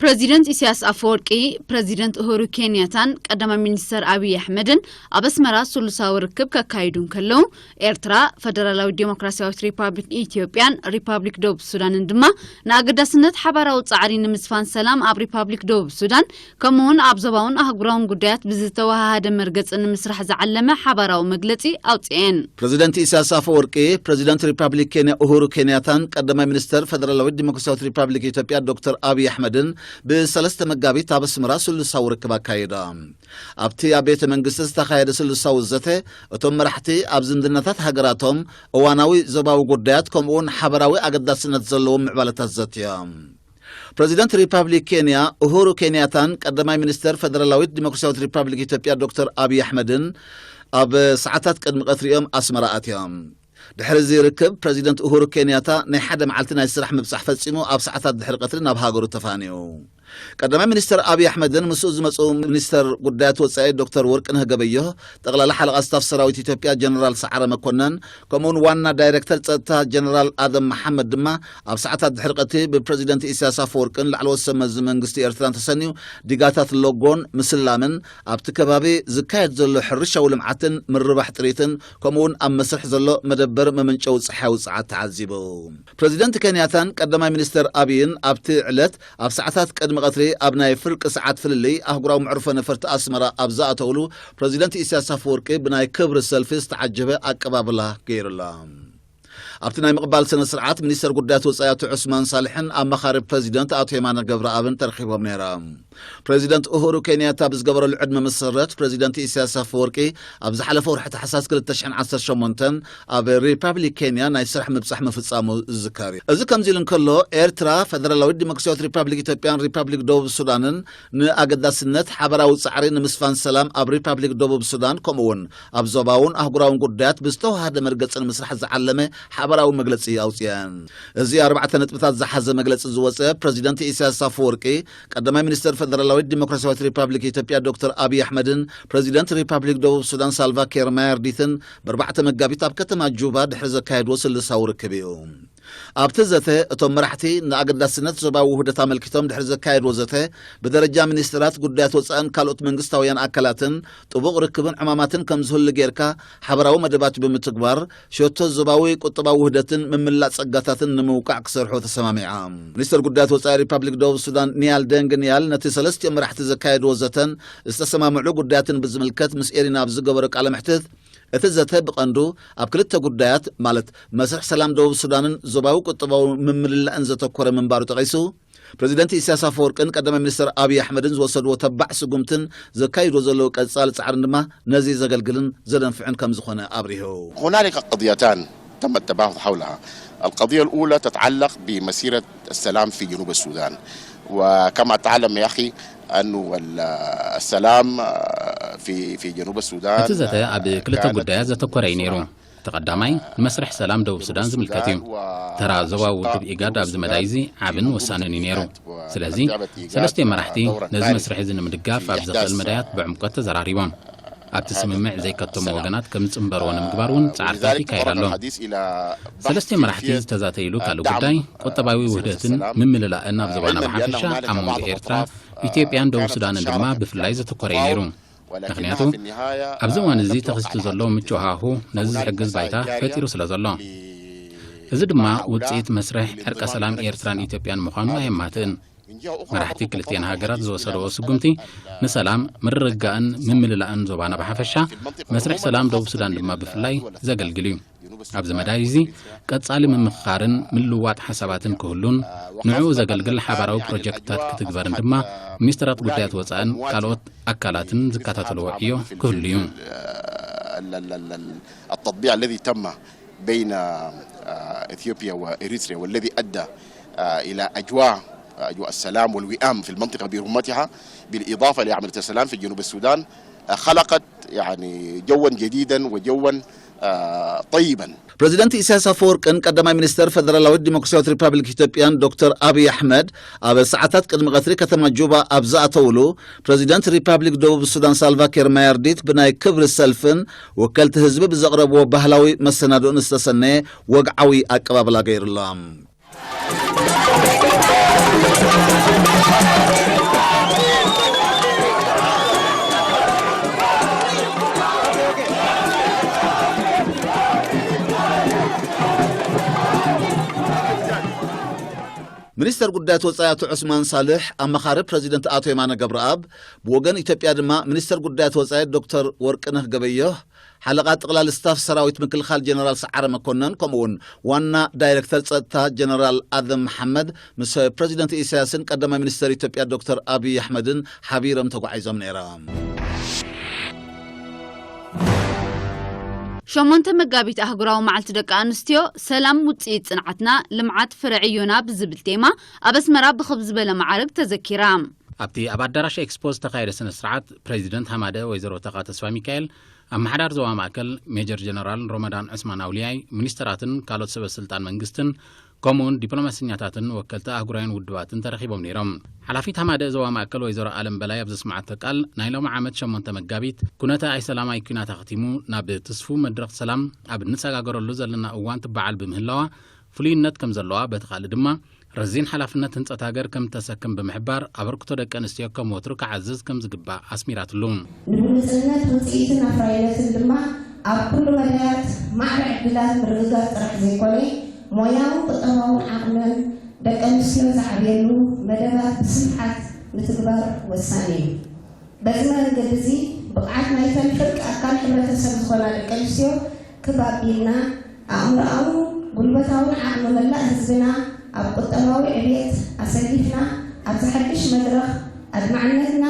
ፕረዚደንት ኢሳያስ ኣፈወርቂ፣ ፕረዚደንት ኡሁሩ ኬንያታን ቀዳማይ ሚኒስተር ኣብይ ኣሕመድን ኣብ ኣስመራ ስሉሳዊ ርክብ ከካይዱ እንከለዉ፣ ኤርትራ፣ ፈደራላዊት ዴሞክራሲያዊት ሪፓብሊክ ኢትዮጵያን ሪፓብሊክ ደቡብ ሱዳንን ድማ ንኣገዳስነት ሓባራዊ ጻዕሪ ንምስፋን ሰላም ኣብ ሪፓብሊክ ደቡብ ሱዳን፣ ከምኡውን ኣብ ዞባውን ኣህጉራውን ጉዳያት ብዝተወሃሃደ መርገጺ ንምስራሕ ዝዓለመ ሓባራዊ መግለጺ ኣውጽኤን። ፕረዚደንት ኢሳያስ ኣፈወርቂ፣ ፕረዚደንት ሪፓብሊክ ኬንያ ኡሁሩ ኬንያታን ቀዳማይ ሚኒስተር ፈደራላዊት ዲሞክራሲያዊት ሪፓብሊክ ኢትዮጵያ ዶክተር ኣብይ ኣሕመድን ብሰለስተ መጋቢት ኣብ ኣስመራ ስሉሳዊ ርክብ ኣካይዶም። ኣብቲ ኣብ ቤተ መንግስቲ ዝተኻየደ ስሉሳዊ ዘተ፣ እቶም መራሕቲ ኣብ ዝምድናታት ሃገራቶም፣ እዋናዊ ዞባዊ ጉዳያት ከምኡውን ሓበራዊ ኣገዳስነት ዘለዎም ምዕባለታት ዘትዮም። ፕረዚደንት ሪፓብሊክ ኬንያ ኡሁሩ ኬንያታን ቀዳማይ ሚኒስተር ፈደራላዊት ዲሞክራሲያዊት ሪፓብሊክ ኢትዮጵያ ዶክተር ኣብይ ኣሕመድን ኣብ ሰዓታት ቅድሚ ቀትሪኦም ኣስመራ ኣትዮም። ድሕሪ እዚ ርክብ፣ ፕረዚደንት ኡሁሩ ኬንያታ ናይ ሓደ መዓልቲ ናይ ስራሕ ምብጻሕ ፈጺሙ ኣብ ሰዓታት ድሕሪ ቀትሪ ናብ ሃገሩ ተፋንዩ። ቀዳማይ ሚኒስተር ኣብይ ኣሕመድን ምስኡ ዝመጹ ሚኒስተር ጉዳያት ወጻኢ ዶክተር ወርቅነህ ገበየሁ፣ ጠቕላላ ሓለቓ ስታፍ ሰራዊት ኢትዮጵያ ጀነራል ሰዓረ መኮነን፣ ከምኡውን ዋና ዳይሬክተር ጸጥታ ጀነራል ኣደም መሓመድ ድማ ኣብ ሰዓታት ድሕሪ ቀትሪ ብፕረዚደንት ኢሳያስ ኣፈወርቅን ላዕለዎት ሰብ መዚ መንግስቲ ኤርትራን ተሰንዩ ዲጋታት ሎጎን ምስላምን ኣብቲ ከባቢ ዝካየድ ዘሎ ሕርሻዊ ልምዓትን ምርባሕ ጥሪትን ከምኡውን ኣብ መስርሕ ዘሎ መደበር መመንጨዊ ጸሓያዊ ጸዓት ተዓዚቡ። ፕረዚደንት ኬንያታን ቀዳማይ ሚኒስተር ኣብይን ኣብቲ ዕለት ኣብ ሰዓታት ቅድሚ ቀትሪ ኣብ ናይ ፍርቂ ሰዓት ፍልልይ ኣህጉራዊ መዕርፎ ነፈርቲ ኣስመራ ኣብ ዝኣተውሉ ፕረዚደንት ኢሳያስ ኣፈወርቂ ብናይ ክብሪ ሰልፊ ዝተዓጀበ ኣቀባብላ ገይሩሎም። ኣብቲ ናይ ምቕባል ስነ ስርዓት ሚኒስተር ጉዳያት ወጻኢ ኣቶ ዑስማን ሳልሕን ኣማኻሪ ፕረዚደንት ኣቶ የማነ ገብረኣብን ተረኺቦም ነይሮም። ፕረዚደንት ኡሁሩ ኬንያታ ብዝገበረሉ ዕድመ መሰረት ፕረዚደንት ኢሳያስ ኣፈወርቂ ኣብ ዝሓለፈ ወርሒ ታሕሳስ ክልተ ሽሕን ዓሰርተ ሸሞንተን ኣብ ሪፓብሊክ ኬንያ ናይ ስራሕ ምብጻሕ ምፍጻሙ ዝዝከር እዩ። እዚ ከምዚ ኢሉ እንከሎ፣ ኤርትራ፣ ፈደራላዊት ዲሞክራሲያዊት ሪፓብሊክ ኢትዮጵያን ሪፓብሊክ ደቡብ ሱዳንን ንኣገዳስነት ሓበራዊ ጻዕሪ ንምስፋን ሰላም ኣብ ሪፓብሊክ ደቡብ ሱዳን ከምኡውን ኣብ ዞባውን ኣህጉራውን ጉዳያት ብዝተዋሃደ መርገጽ ንምስራሕ ዝዓለመ ሓበራዊ መግለጺ ኣውጽኤን። እዚ ኣርባዕተ ነጥብታት ዝሓዘ መግለጺ ዝወጸ ፕረዚደንት ኢሳያስ ኣፈወርቂ፣ ቀዳማይ ሚኒስተር ፈደራላዊት ዲሞክራሲያዊት ሪፓብሊክ ኢትዮጵያ ዶክተር ኣብይ ኣሕመድን ፕረዚደንት ሪፓብሊክ ደቡብ ሱዳን ሳልቫ ኪር ማያርዲትን ብኣርባዕተ መጋቢት ኣብ ከተማ ጁባ ድሕሪ ዘካየድዎ ስልሳዊ ርክብ እዩ። ኣብቲ ዘተ እቶም መራሕቲ ንኣገዳስነት ዞባዊ ውህደት ኣመልኪቶም ድሕሪ ዘካየድዎ ዘተ፣ ብደረጃ ሚኒስትራት ጉዳያት ወጻእን ካልኦት መንግስታውያን ኣካላትን ጥቡቕ ርክብን ዕማማትን ከም ዝህሉ ጌርካ ሓበራዊ መደባት ብምትግባር ሸቶ ዞባዊ ቁጠባዊ ውህደትን ምምላእ ጸጋታትን ንምውቃዕ ክሰርሑ ተሰማሚዖም። ሚኒስትር ጉዳያት ወጻኢ ሪፓብሊክ ደቡብ ሱዳን ኒያል ደንግ ኒያል ነቲ ሰለስቲኦም መራሕቲ ዘካየድዎ ዘተን ዝተሰማምዑ ጉዳያትን ብዝምልከት ምስ ኤሪና ኣብ ዝገበሮ ቃለ መሕትት፣ እቲ ዘተ ብቐንዱ ኣብ ክልተ ጉዳያት፣ ማለት መስርሕ ሰላም ደቡብ ሱዳንን ዞባዊ ቁጠባዊ ምምልላእን ዘተኮረ ምንባሩ ጠቒሱ፣ ፕረዚደንት ኢሳያስ ኣፈወርቅን ቀዳማይ ሚኒስትር ኣብይ ኣሕመድን ዝወሰድዎ ተባዕ ስጉምትን ዘካይዶ ዘለዉ ቀጻሊ ጻዕርን ድማ ነዚ ዘገልግልን ዘደንፍዕን ከም ዝኾነ ኣብሪሁ። هنالك قضيتان تم التباحث حولها. القضية الأولى تتعلق بمسيرة السلام في جنوب السودان. وكما تعلم يا أخي أنه ال-، السلام، آه، في، في جنوب السودان، እቲ ዘተ ኣብ ክልተ ጉዳያት ዘተኮረ እዩ ነይሩ። እቲ ቀዳማይ ንመስርሕ ሰላም ደቡብ ሱዳን ዝምልከት እዩ። ተራ ዞባዊ ውድብ ኢጋድ ኣብዚ መዳይ እዚ ዓብን ወሳንን እዩ ነይሩ። ስለዚ ሰለስተ መራሕቲ ነዚ መስርሕ እዚ ንምድጋፍ ኣብ ዘኽእል መዳያት ብዕምቆት ተዘራሪቦም። ኣብቲ ስምምዕ ዘይከተሙ ወገናት ከም ዝጽንበርዎ ንምግባር እውን ጻዕርታት ይካየድ ኣሎ። ሰለስተ መራሕቲ ዝተዛተይሉ ካልእ ጉዳይ ቁጠባዊ ውህደትን ምምልላእን ኣብ ዞባና ብሓፈሻ፣ ኣብ መንጎ ኤርትራ፣ ኢትዮጵያን ደቡብ ሱዳንን ድማ ብፍላይ ዘተኮረ እዩ ነይሩ። ምኽንያቱ ኣብዚ እዋን እዚ ተኸሲቱ ዘሎ ምቹእ ሃሁ ነዚ ዝሕግዝ ባይታ ፈጢሩ ስለ ዘሎ፣ እዚ ድማ ውጽኢት መስርሕ ዕርቀ ሰላም ኤርትራን ኢትዮጵያን ምዃኑ ኣየማትእን። መራሕቲ ክልቲኤን ሃገራት ዝወሰድዎ ስጉምቲ ንሰላም፣ ምርግጋእን ምምልላእን ዞባና ብሓፈሻ፣ መስርሕ ሰላም ደቡብ ሱዳን ድማ ብፍላይ ዘገልግል እዩ። ኣብዚ መዳይ እዚ ቀጻሊ ምምኽኻርን ምልውዋጥ ሓሳባትን ክህሉን ንዕኡ ዘገልግል ሓባራዊ ፕሮጀክትታት ክትግበርን ድማ ሚኒስትራት ጉዳያት ወጻእን ካልኦት ኣካላትን ዝከታተልዎ ዕዮ ክህሉ እዩ። ال-، ال-، ال-، ال-، التطبيع الذي تم بين، آه، إثيوبيا وإريتريا والذي أدى، آه، إلى أجواء، أجواء السلام والوئام في المنطقة برمتها، بالإضافة لعملية السلام في جنوب السودان، آه، خلقت يعني جوا جديدا وجوا، آه، طيبا. ፕረዚደንት ኢሳያስ ኣፈወርቅን ቀዳማይ ሚኒስተር ፈደራላዊት ዲሞክራሲያዊት ሪፓብሊክ ኢትዮጵያን ዶክተር ኣብይ ኣሕመድ ኣብ ሰዓታት ቅድሚ ቀትሪ ከተማ ጁባ ኣብ ዝኣተውሉ፣ ፕረዚደንት ሪፓብሊክ ደቡብ ሱዳን ሳልቫ ኪር ማያርዲት ብናይ ክብሪ ሰልፍን ወከልቲ ህዝቢ ብዘቕረብዎ ባህላዊ መሰናድኦን ዝተሰነየ ወግዓዊ ኣቀባብላ ገይሩሎም። ሚኒስተር ጉዳያት ወጻኢ ኣቶ ዑስማን ሳልሕ፣ ኣማኻሪ ፕረዚደንት ኣቶ የማነ ገብረኣብ፣ ብወገን ኢትዮጵያ ድማ ሚኒስተር ጉዳያት ወጻኢ ዶክተር ወርቅነህ ገበየሁ፣ ሓለቓ ጠቕላሊ ስታፍ ሰራዊት ምክልኻል ጀነራል ሰዓረ መኮነን፣ ከምኡውን ዋና ዳይሬክተር ጸጥታ ጀነራል ኣደም መሓመድ ምስ ፕረዚደንት ኢሳያስን ቀዳማይ ሚኒስተር ኢትዮጵያ ዶክተር ኣብይ ኣሕመድን ሓቢሮም ተጓዒዞም ነይሮም። ሸሞንተ መጋቢት ኣህጉራዊ መዓልቲ ደቂ ኣንስትዮ፣ ሰላም ውጽኢት ጽንዓትና፣ ልምዓት ፍረ ዕዮና ብዝብል ቴማ ኣብ ኣስመራ ብኽብ ዝበለ ማዕርግ ተዘኪራ። ኣብቲ ኣብ ኣዳራሽ ኤክስፖ ዝተኻየደ ስነ ስርዓት፣ ፕሬዚደንት ሃማደ ወይዘሮ ተኻ ተስፋ ሚካኤል፣ ኣመሓዳር ዞባ ማእከል ሜጀር ጀነራል ሮመዳን ዑስማን ኣውልያይ፣ ሚኒስተራትን ካልኦት ሰበ ስልጣን መንግስትን፣ ከምኡውን ዲፕሎማሰኛታትን ወከልቲ ኣህጉራውያን ውድባትን ተረኺቦም ነይሮም። ሓላፊት ሃማደ ዞባ ማእከል ወይዘሮ ኣለም በላይ ኣብ ዘስምዓቶ ቃል፣ ናይ ሎሚ ዓመት ሸሞንተ መጋቢት፣ ኩነተ ኣይሰላም ኣይኲናት ኣኽቲሙ ናብ ትስፉው መድረኽ ሰላም ኣብ እንሰጋገረሉ ዘለና እዋን ትበዓል ብምህላዋ፣ ፍሉይነት ከም ዘለዋ፣ በቲ ካልእ ድማ ረዚን ሓላፍነት ህንጸት ሃገር ከም እተሰክም ብምሕባር፣ ኣበርክቶ ደቂ ኣንስትዮ ከም ወትሩ ክዓዝዝ ከም ዝግባእ ኣስሚራትሉ። ንብሉጽነት፣ ውጽኢትን ኣፍራይነትን ድማ ኣብ ኩሉ መዳያት ማዕረ ዕድላት ምርግጋጽ ጥራሕ ዘይኮነ፣ ሞያውን ቁጠባውን ዓቕመን ደቂ ኣንስትዮ ዝዓብየሉ መደባት ብስፍሓት ምትግባር ወሳኒ እዩ። በዚ መንገዲ እዚ፣ ብቕዓት ናይተን ፍርቂ ኣካል ሕብረተሰብ ዝኾና ደቂ ኣንስትዮ ክብ ኣቢልና፣ ኣእምሮኣውን ጉልበታውን ዓቕሚ መላእ ህዝብና ኣብ ቁጠባዊ ዕብየት ኣሰሊፍና፣ ኣብዚ ሓድሽ መድረኽ ኣድማዕነትና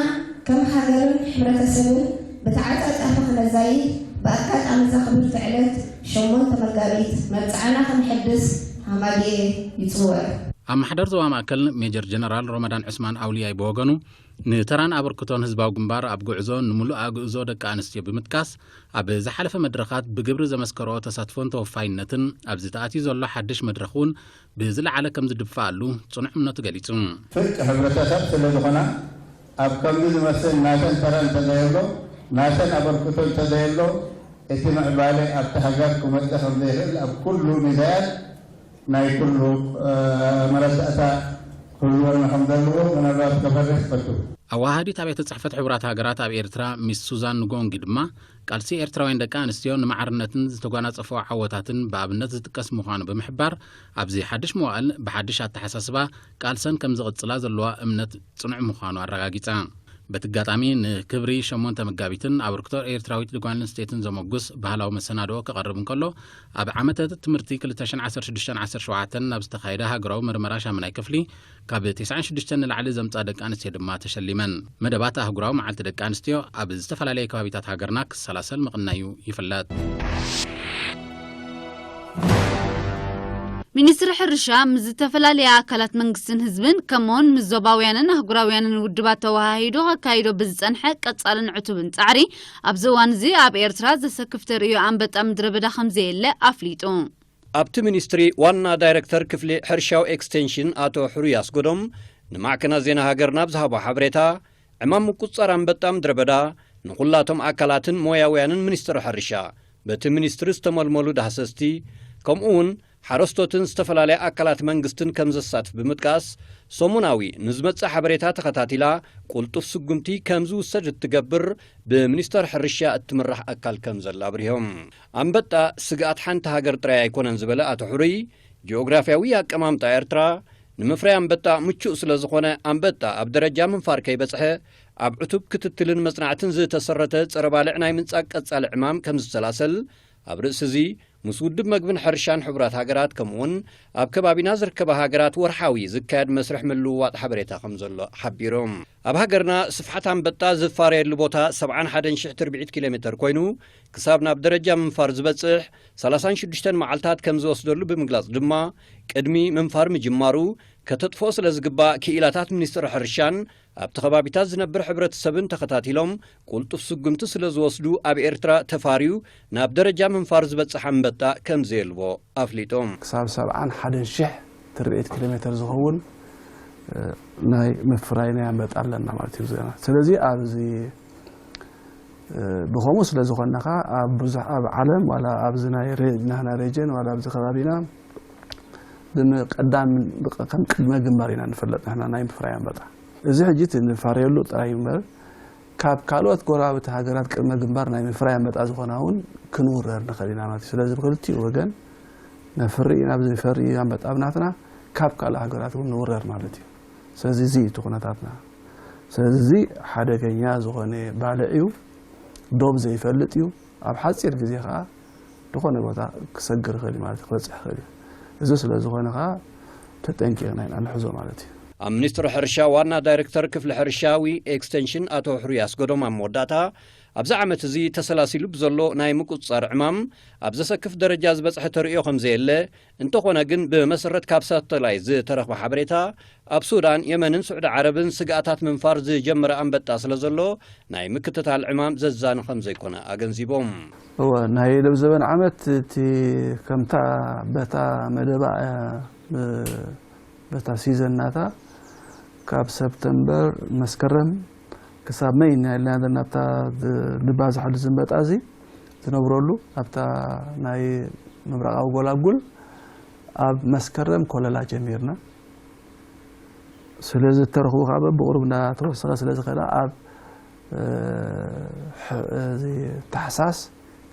ከም ሃገርን ሕብረተሰብን ብተዓጻጻፊ ክነዛይድ፣ ብኣጋጣሚ እዛ ክብርቲ ዕለት ሸሞንተ መጋቢት መብጽዓና ክንሕድስ ሃማድኤ ይጽውዕ። ኣመሓዳር ዞባ ማእከል ሜጀር ጀነራል ሮመዳን ዑስማን ኣውልያይ ብወገኑ፣ ንተራን ኣበርክቶን ህዝባዊ ግንባር ኣብ ጉዕዞ ንምሉእ ኣግእዞ ደቂ ኣንስትዮ ብምጥቃስ፣ ኣብ ዝሓለፈ መድረኻት ብግብሪ ዘመስከርኦ ተሳትፎን ተወፋይነትን ኣብዚ ተኣትዩ ዘሎ ሓድሽ መድረኽ እውን ብዝለዓለ ከም ዝድፋኣሉ ጽኑዕ እምነቱ ገሊጹ። ፍርቂ ሕብረተሰብ ስለ ዝኾና፣ ኣብ ከምዚ ዝመስል ናተን ተራ እንተዘየሎ፣ ናተን ኣበርክቶ እንተዘየሎ፣ እቲ ምዕባለ ኣብቲ ሃገር ክመጽእ ከም ዘይኽእል ኣብ ኩሉ ሚዛያት ናይ ኩሉ፣ እ፣ መረዳእታ ክህልወና ከም ዘለዎ ምናልባት ከፈርስ ይፈቱ። ኣወሃሃዲት ኣብያተ ጽሕፈት ሕቡራት ሃገራት ኣብ ኤርትራ ሚስ ሱዛን ንጎንጊ ድማ፣ ቃልሲ ኤርትራውያን ደቂ ኣንስትዮ ንማዕርነትን ዝተጓናጸፈኦ ዓወታትን ብኣብነት ዝጥቀስ ምዃኑ ብምሕባር፣ ኣብዚ ሓድሽ መዋእል ብሓድሽ ኣተሓሳስባ ቃልሰን ከም ዝቕጽላ ዘለዋ እምነት ጽኑዕ ምዃኑ ኣረጋጊጻ። በቲ ኣጋጣሚ፣ ንክብሪ ሸሞንተ መጋቢትን ኣበርክቶ ኤርትራዊት ጓል ኣንስተይትን ዘመጉስ ባህላዊ መሰናድኦ ክቐርብ እንከሎ፣ ኣብ ዓመተ ትምህርቲ ክልተ ሽሕን ዓሰርተ ሽዱሽተን ዓሰርተ ሸውዓተን ናብ ዝተኻየደ ሃገራዊ መርመራ ሻምናይ ክፍሊ፣ ካብ ተስዓን ሽዱሽተን ንላዕሊ ዘምጽኣ ደቂ ኣንስትዮ ድማ ተሸሊመን። መደባት ኣህጉራዊ መዓልቲ ደቂ ኣንስትዮ ኣብ ዝተፈላለየ ከባቢታት ሃገርና ክሰላሰል ምቕናዩ ይፍለጥ። ሚኒስትሪ ሕርሻ ምስ ዝተፈላለያ ኣካላት መንግስትን ህዝብን፣ ከምኡውን ምስ ዞባውያንን ኣህጉራውያንን ውድባት ተወሃሂዱ ከካይዶ ብዝጸንሐ ቀጻልን ዕቱብን ጻዕሪ፣ ኣብዚ እዋን እዚ ኣብ ኤርትራ ዘሰክፍ ተርእዮ ኣንበጣ ምድረ በዳ ከም ዘየለ ኣፍሊጡ። ኣብቲ ሚኒስትሪ ዋና ዳይረክተር ክፍሊ ሕርሻዊ ኤክስቴንሽን ኣቶ ሕሩይ ኣስጎዶም ንማዕከናት ዜና ሃገርና ኣብ ዝሃቦ ሓበሬታ፣ ዕማም ምቁጽጻር ኣንበጣ ምድረ በዳ ንኹላቶም ኣካላትን ሞያውያንን ሚኒስትሪ ሕርሻ በቲ ሚኒስትሪ ዝተመልመሉ ዳህሰስቲ፣ ከምኡ እውን ሓረስቶትን ዝተፈላለያ ኣካላት መንግስትን ከም ዘሳትፍ ብምጥቃስ፣ ሰሙናዊ ንዝመጽእ ሓበሬታ ተኸታቲላ ቅልጡፍ ስጉምቲ ከም ዝውሰድ እትገብር ብሚኒስተር ሕርሻ እትምራሕ ኣካል ከም ዘላ ኣብሪሆም። ኣንበጣ ስግኣት ሓንቲ ሃገር ጥራይ ኣይኮነን ዝበለ ኣቶ ሕሩይ፣ ጂኦግራፍያዊ ኣቀማምጣ ኤርትራ ንምፍራይ ኣንበጣ ምቹእ ስለ ዝኾነ፣ ኣንበጣ ኣብ ደረጃ ምንፋር ከይበጽሐ ኣብ ዕቱብ ክትትልን መጽናዕትን ዝተሰረተ ጸረ ባልዕ ናይ ምንጻግ ቀጻሊ ዕማም ከም ዝሰላሰል፣ ኣብ ርእሲ እዚ ምስ ውድብ መግብን ሕርሻን ሕቡራት ሃገራት ከምኡውን ኣብ ከባቢና ዝርከባ ሃገራት ወርሓዊ ዝካየድ መስርሕ ምልውዋጥ ሓበሬታ ከም ዘሎ ሓቢሮም። ኣብ ሃገርና ስፍሓት ኣንበጣ ዝፋረየሉ ቦታ ሰብዓን ሓደን ሽሕ ትርብዒት ኪሎ ሜተር ኮይኑ፣ ክሳብ ናብ ደረጃ ምንፋር ዝበጽሕ ሰላሳን ሽዱሽተን መዓልታት ከም ዝወስደሉ ብምግላጽ ድማ፣ ቅድሚ ምንፋር ምጅማሩ ከተጥፍኦ ስለ ዝግባእ፣ ክኢላታት ሚኒስትሪ ሕርሻን ኣብቲ ከባቢታት ዝነብር ሕብረተሰብን ተኸታቲሎም ቅልጡፍ ስጉምቲ ስለ ዝወስዱ፣ ኣብ ኤርትራ ተፋርዩ ናብ ደረጃ ምንፋር ዝበጽሕ ኣንበጣ ከም ዘየልቦ ኣፍሊጦም። ክሳብ ሰብዓን ሓደን ሽሕ ትርብዒት ኪሎ ሜተር ዝኸውን፣ እ፣ ናይ ምፍራይ ናይ ኣንበጣ ኣለና ማለት እዩ። ስለዚ ኣብዚ፣ እ፣ ብኸምኡ ስለ ዝኾንና ኸኣ ኣብ ብዙሕ፣ ኣብ ዓለም ዋላ ኣብዚ ናይ ሬ-፣ ናህና ሬጅን ዋላ ኣብዚ ከባቢና ብመ- ቀዳም ብቀ- ከም ቅድመ ግንባር ኢና ንፍለጥ ንሕና ናይ ምፍራይ ኣንበጣ። እዚ ሕጂ እቲ ንፋረየሉ ጥራይ እምበር፣ ካብ ካልኦት ጎረባብቲ ሃገራት ቅድመ ግንባር ናይ ምፍራይ ኣንበጣ ዝኾና እውን ክንውረር ንኽእል ኢና ማለት እዩ። ስለዚ ብክልቲኡ ወገን ነፍሪ ኢና፣ ኣብዚ ፈሪ ኣንበጣ ኣብ ናትና፣ ካብ ካልእ ሃገራት እውን ንውረር ማለት እዩ። ስለዚ እዚ እዩ እቲ ኩነታትና። ስለዚ እዚ ሓደገኛ ዝኾነ ባልዕ እዩ፣ ዶብ ዘይፈልጥ እዩ። ኣብ ሓፂር ግዜ ከዓ ዝኾነ ቦታ ክሰግር ይኽእል እዩ ማለት እዩ፣ ክበፅሕ ይኽእል እዩ። እዚ ስለ ዝኾነ ከዓ ተጠንቂቕና ኢና ንሕዞ ማለት እዩ። ኣብ ሚኒስትሪ ሕርሻ ዋና ዳይሬክተር ክፍሊ ሕርሻዊ ኤክስቴንሽን ኣቶ ሕሩይ ኣስገዶም ኣብ መወዳእታ፣ ኣብዚ ዓመት እዚ ተሰላሲሉ ብዘሎ ናይ ምቁጽጻር ዕማም ኣብ ዘሰክፍ ደረጃ ዝበጽሐ ተርእዮ ከም ዘየለ፣ እንተኾነ ግን ብመሰረት ካብ ሳተላይት ዝተረኽበ ሓበሬታ ኣብ ሱዳን፣ የመንን ስዑዲ ዓረብን ስግኣታት ምንፋር ዝጀመረ ኣንበጣ ስለ ዘሎ ናይ ምክትታል ዕማም ዘዛኒ ከም ዘይኮነ ኣገንዚቦም። እወ፣ ናይ ሎምዘበን ዓመት እቲ ከምታ በታ መደባ እያ፣ ብ- በታ ሲዘን ናታ ካብ ሰፕተምበር መስከረም ክሳብ መይ ኢና ኢልና ናብታ ዝ- ልባዝሓሉ ዝንበጣ እዚ ዝነብረሉ ኣብታ ናይ ምብራቓዊ ጎላጉል ኣብ መስከረም ኮለላ ጀሚርና። ስለዚ እተረኽቡ ከዓ በብቑሩብ እንዳተወሰኸ ስለ ዝኸዳ ኣብ እ፣ ሕ- እዚ ታሕሳስ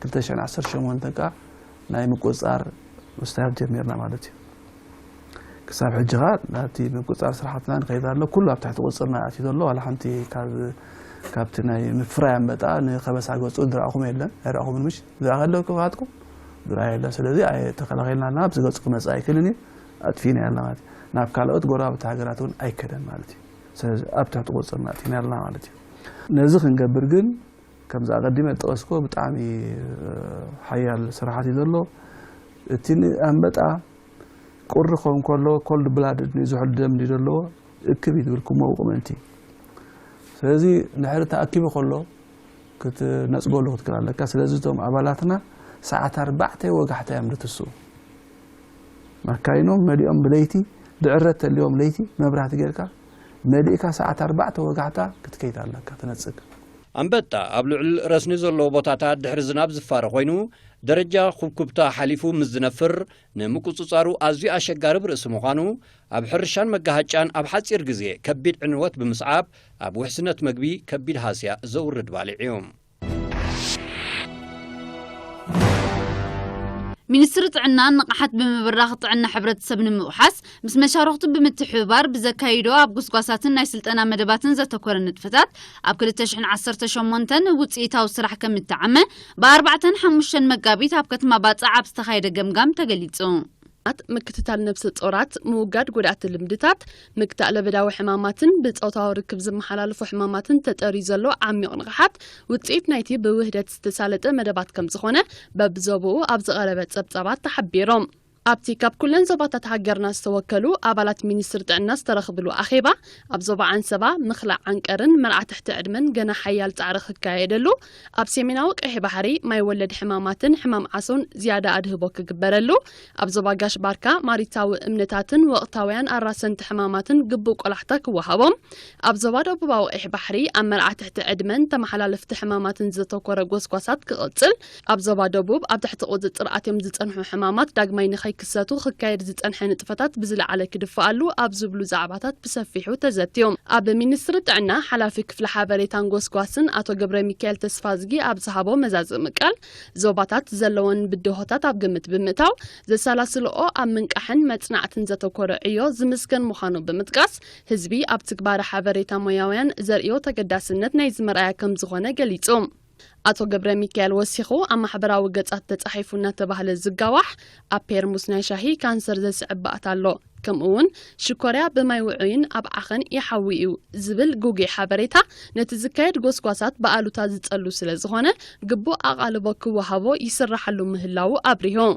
ክልተ ሽሕን ዓሰርተ ሸሞንተን ከዓ ናይ ምቁፅፃር ምስታያት ጀሚርና ማለት እዩ። ክሳብ ሕጂ ከዓ ናብቲ ምቁፅፃር ስራሕትና ንኸይድ ኣሎ። ኩሉ ኣብ ትሕቲ ቁፅፅርና ኣትዩ ዘሎ። ዋላ ሓንቲ ካብ ካብቲ ናይ ምፍራይ ኣንበጣ ንኸበሳ ገፁ ዝረኣኹም የለን፣ ኣይረኣኹምን። ምሽ ዝረኣ ከለኩም ዝረኣ የለን። ስለዚ ኣየ- ተኸላኺልና ኣለና። ኣብዚ ገፁ ክመፅእ ኣይክእልን እዩ። ኣጥፊእና ኣለና ማለት እዩ። ናብ ካልኦት ጎረባብቲ ሃገራት እውን ኣይከደን ማለት እዩ። ስለዚ ኣብ ትሕቲ ቁፅፅርና ኣቲና ኣለና ማለት እዩ። ነዚ ክንገብር ግን ከምዚ ኣቐዲመ ዝጠቐስኩዎ ብጣዕሚ ሓያል ስራሓት እዩ ዘሎ። እቲ ኣንበጣ ቁሪ ክኸውን ከሎ ኮልድ ብላድድ ንዝሑል ደም እዩ ዘለዎ፣ እክብ እዩ ዝብል ክመውቕ ምእንቲ። ስለዚ ድሕሪ ተኣኪቡ ከሎ ክትነፅገሉ ክትክእል ኣለካ። ስለዚ እቶም ኣባላትና ሰዓት ኣርባዕተ ወጋሕታ እዮም ዝትስኡ። መካይኖም መሊኦም ብለይቲ፣ ድዕረት ተልዮም ለይቲ መብራህቲ ጌርካ መሊእካ ሰዓት ኣርባዕተ ወጋሕታ ክትከይድ ኣለካ፣ ትነጽግ። ኣንበጣ ኣብ ልዑል ረስኒ ዘለዎ ቦታታት ድሕሪ ዝናብ ዝፋረ ኮይኑ፣ ደረጃ ኩብኩብታ ሓሊፉ ምስ ዝነፍር፣ ንምቁጽጻሩ ኣዝዩ ኣሸጋሪ ብርእሲ ምዃኑ፣ ኣብ ሕርሻን መጋሃጫን ኣብ ሓጺር ግዜ ከቢድ ዕንወት ብምስዓብ፣ ኣብ ውሕስነት መግቢ ከቢድ ሃስያ ዘውርድ ባልዕ እዩ። ሚኒስትሪ ጥዕና ንቕሓት ብምብራኽ ጥዕና ሕብረተሰብ ንምውሓስ ምስ መሻርኽቱ ብምትሕብባር ብዘካይዶ ኣብ ጎስጓሳትን ናይ ስልጠና መደባትን ዘተኮረ ንጥፈታት ኣብ ክልተ ሽሕን ዓሰርተ ሸሞንተን ውፅኢታዊ ስራሕ ከም እተዓመ ብኣርባዕተን ሓሙሽተን መጋቢት ኣብ ከተማ ባፅዕ ኣብ ዝተኻየደ ገምጋም ተገሊፁ። ምክትታል ነብሰ ጾራት፣ ምውጋድ ጎዳእቲ ልምድታት፣ ምግታእ ለበዳዊ ሕማማትን ብጾታዊ ርክብ ዝመሓላለፉ ሕማማትን ተጠርዩ ዘሎ ዓሚቕ ንቕሓት ውጽኢት ናይቲ ብውህደት ዝተሳለጠ መደባት ከም ዝኾነ በብዞባኡ ኣብ ዝቐረበ ጸብጻባት ተሓቢሮም። ኣብቲ ካብ ኩለን ዞባታት ሃገርና ዝተወከሉ ኣባላት ሚኒስትሪ ጥዕና ዝተረኽብሉ ኣኼባ፣ ኣብ ዞባ ዓንሰባ ምኽላእ ዓንቀርን መርዓ ትሕቲ ዕድመን ገና ሓያል ጻዕሪ ክካየደሉ፣ ኣብ ሰሜናዊ ቀይሕ ባሕሪ ማይ ወለድ ሕማማትን ሕማም ዓሶን ዝያዳ ኣድህቦ ክግበረሉ፣ ኣብ ዞባ ጋሽ ባርካ ማሪታዊ እምነታትን ወቕታውያን ኣራሰንቲ ሕማማትን ግቡእ ቆላሕታ ክወሃቦም፣ ኣብ ዞባ ደቡባዊ ቀይሕ ባሕሪ ኣብ መርዓ ትሕቲ ዕድመን ተመሓላለፍቲ ሕማማትን ዘተኮረ ጎስጓሳት ክቕጽል፣ ኣብ ዞባ ደቡብ ኣብ ትሕቲ ቁጽጽር ኣትዮም ዝጸንሑ ሕማማት ዳግማይ ንኸይክሰቱ ክካየድ ዝጸንሐ ንጥፈታት ብዝለዓለ ክድፈኣሉ ኣብ ዝብሉ ዛዕባታት ብሰፊሑ ተዘትዮም። ኣብ ሚኒስትሪ ጥዕና ሓላፊ ክፍሊ ሓበሬታን ጎስጓስን ኣቶ ገብረ ሚካኤል ተስፋዝጊ ኣብ ዝሃቦ መዛዘሚ ቃል፣ ዞባታት ዘለወን ብድሆታት ኣብ ግምት ብምእታው፣ ዘሰላስልኦ ኣብ ምንቃሕን መጽናዕትን ዘተኮረ ዕዮ ዝምስገን ምዃኑ ብምጥቃስ፣ ህዝቢ ኣብ ትግባረ ሓበሬታ ሞያውያን ዘርእዮ ተገዳስነት ናይዚ መርኣያ ከም ዝኾነ ገሊጹ። ኣቶ ገብረ ሚካኤል ወሲኹ፣ ኣብ ማሕበራዊ ገጻት ተጻሒፉ እናተባህለ ዝጋዋሕ ኣብ ፔርሙስ ናይ ሻሂ ካንሰር ዘስዕብ ባእታ ኣሎ፣ ከምኡ እውን ሽኮርያ ብማይ ውዑይን ኣብ ዓኸን ይሓዊ እዩ ዝብል ግጉይ ሓበሬታ ነቲ ዝካየድ ጎስጓሳት ብኣሉታ ዝጸሉ ስለ ዝኾነ ግቡእ ኣቓልቦ ክወሃቦ ይስራሓሉ ምህላዉ ኣብሪሁ።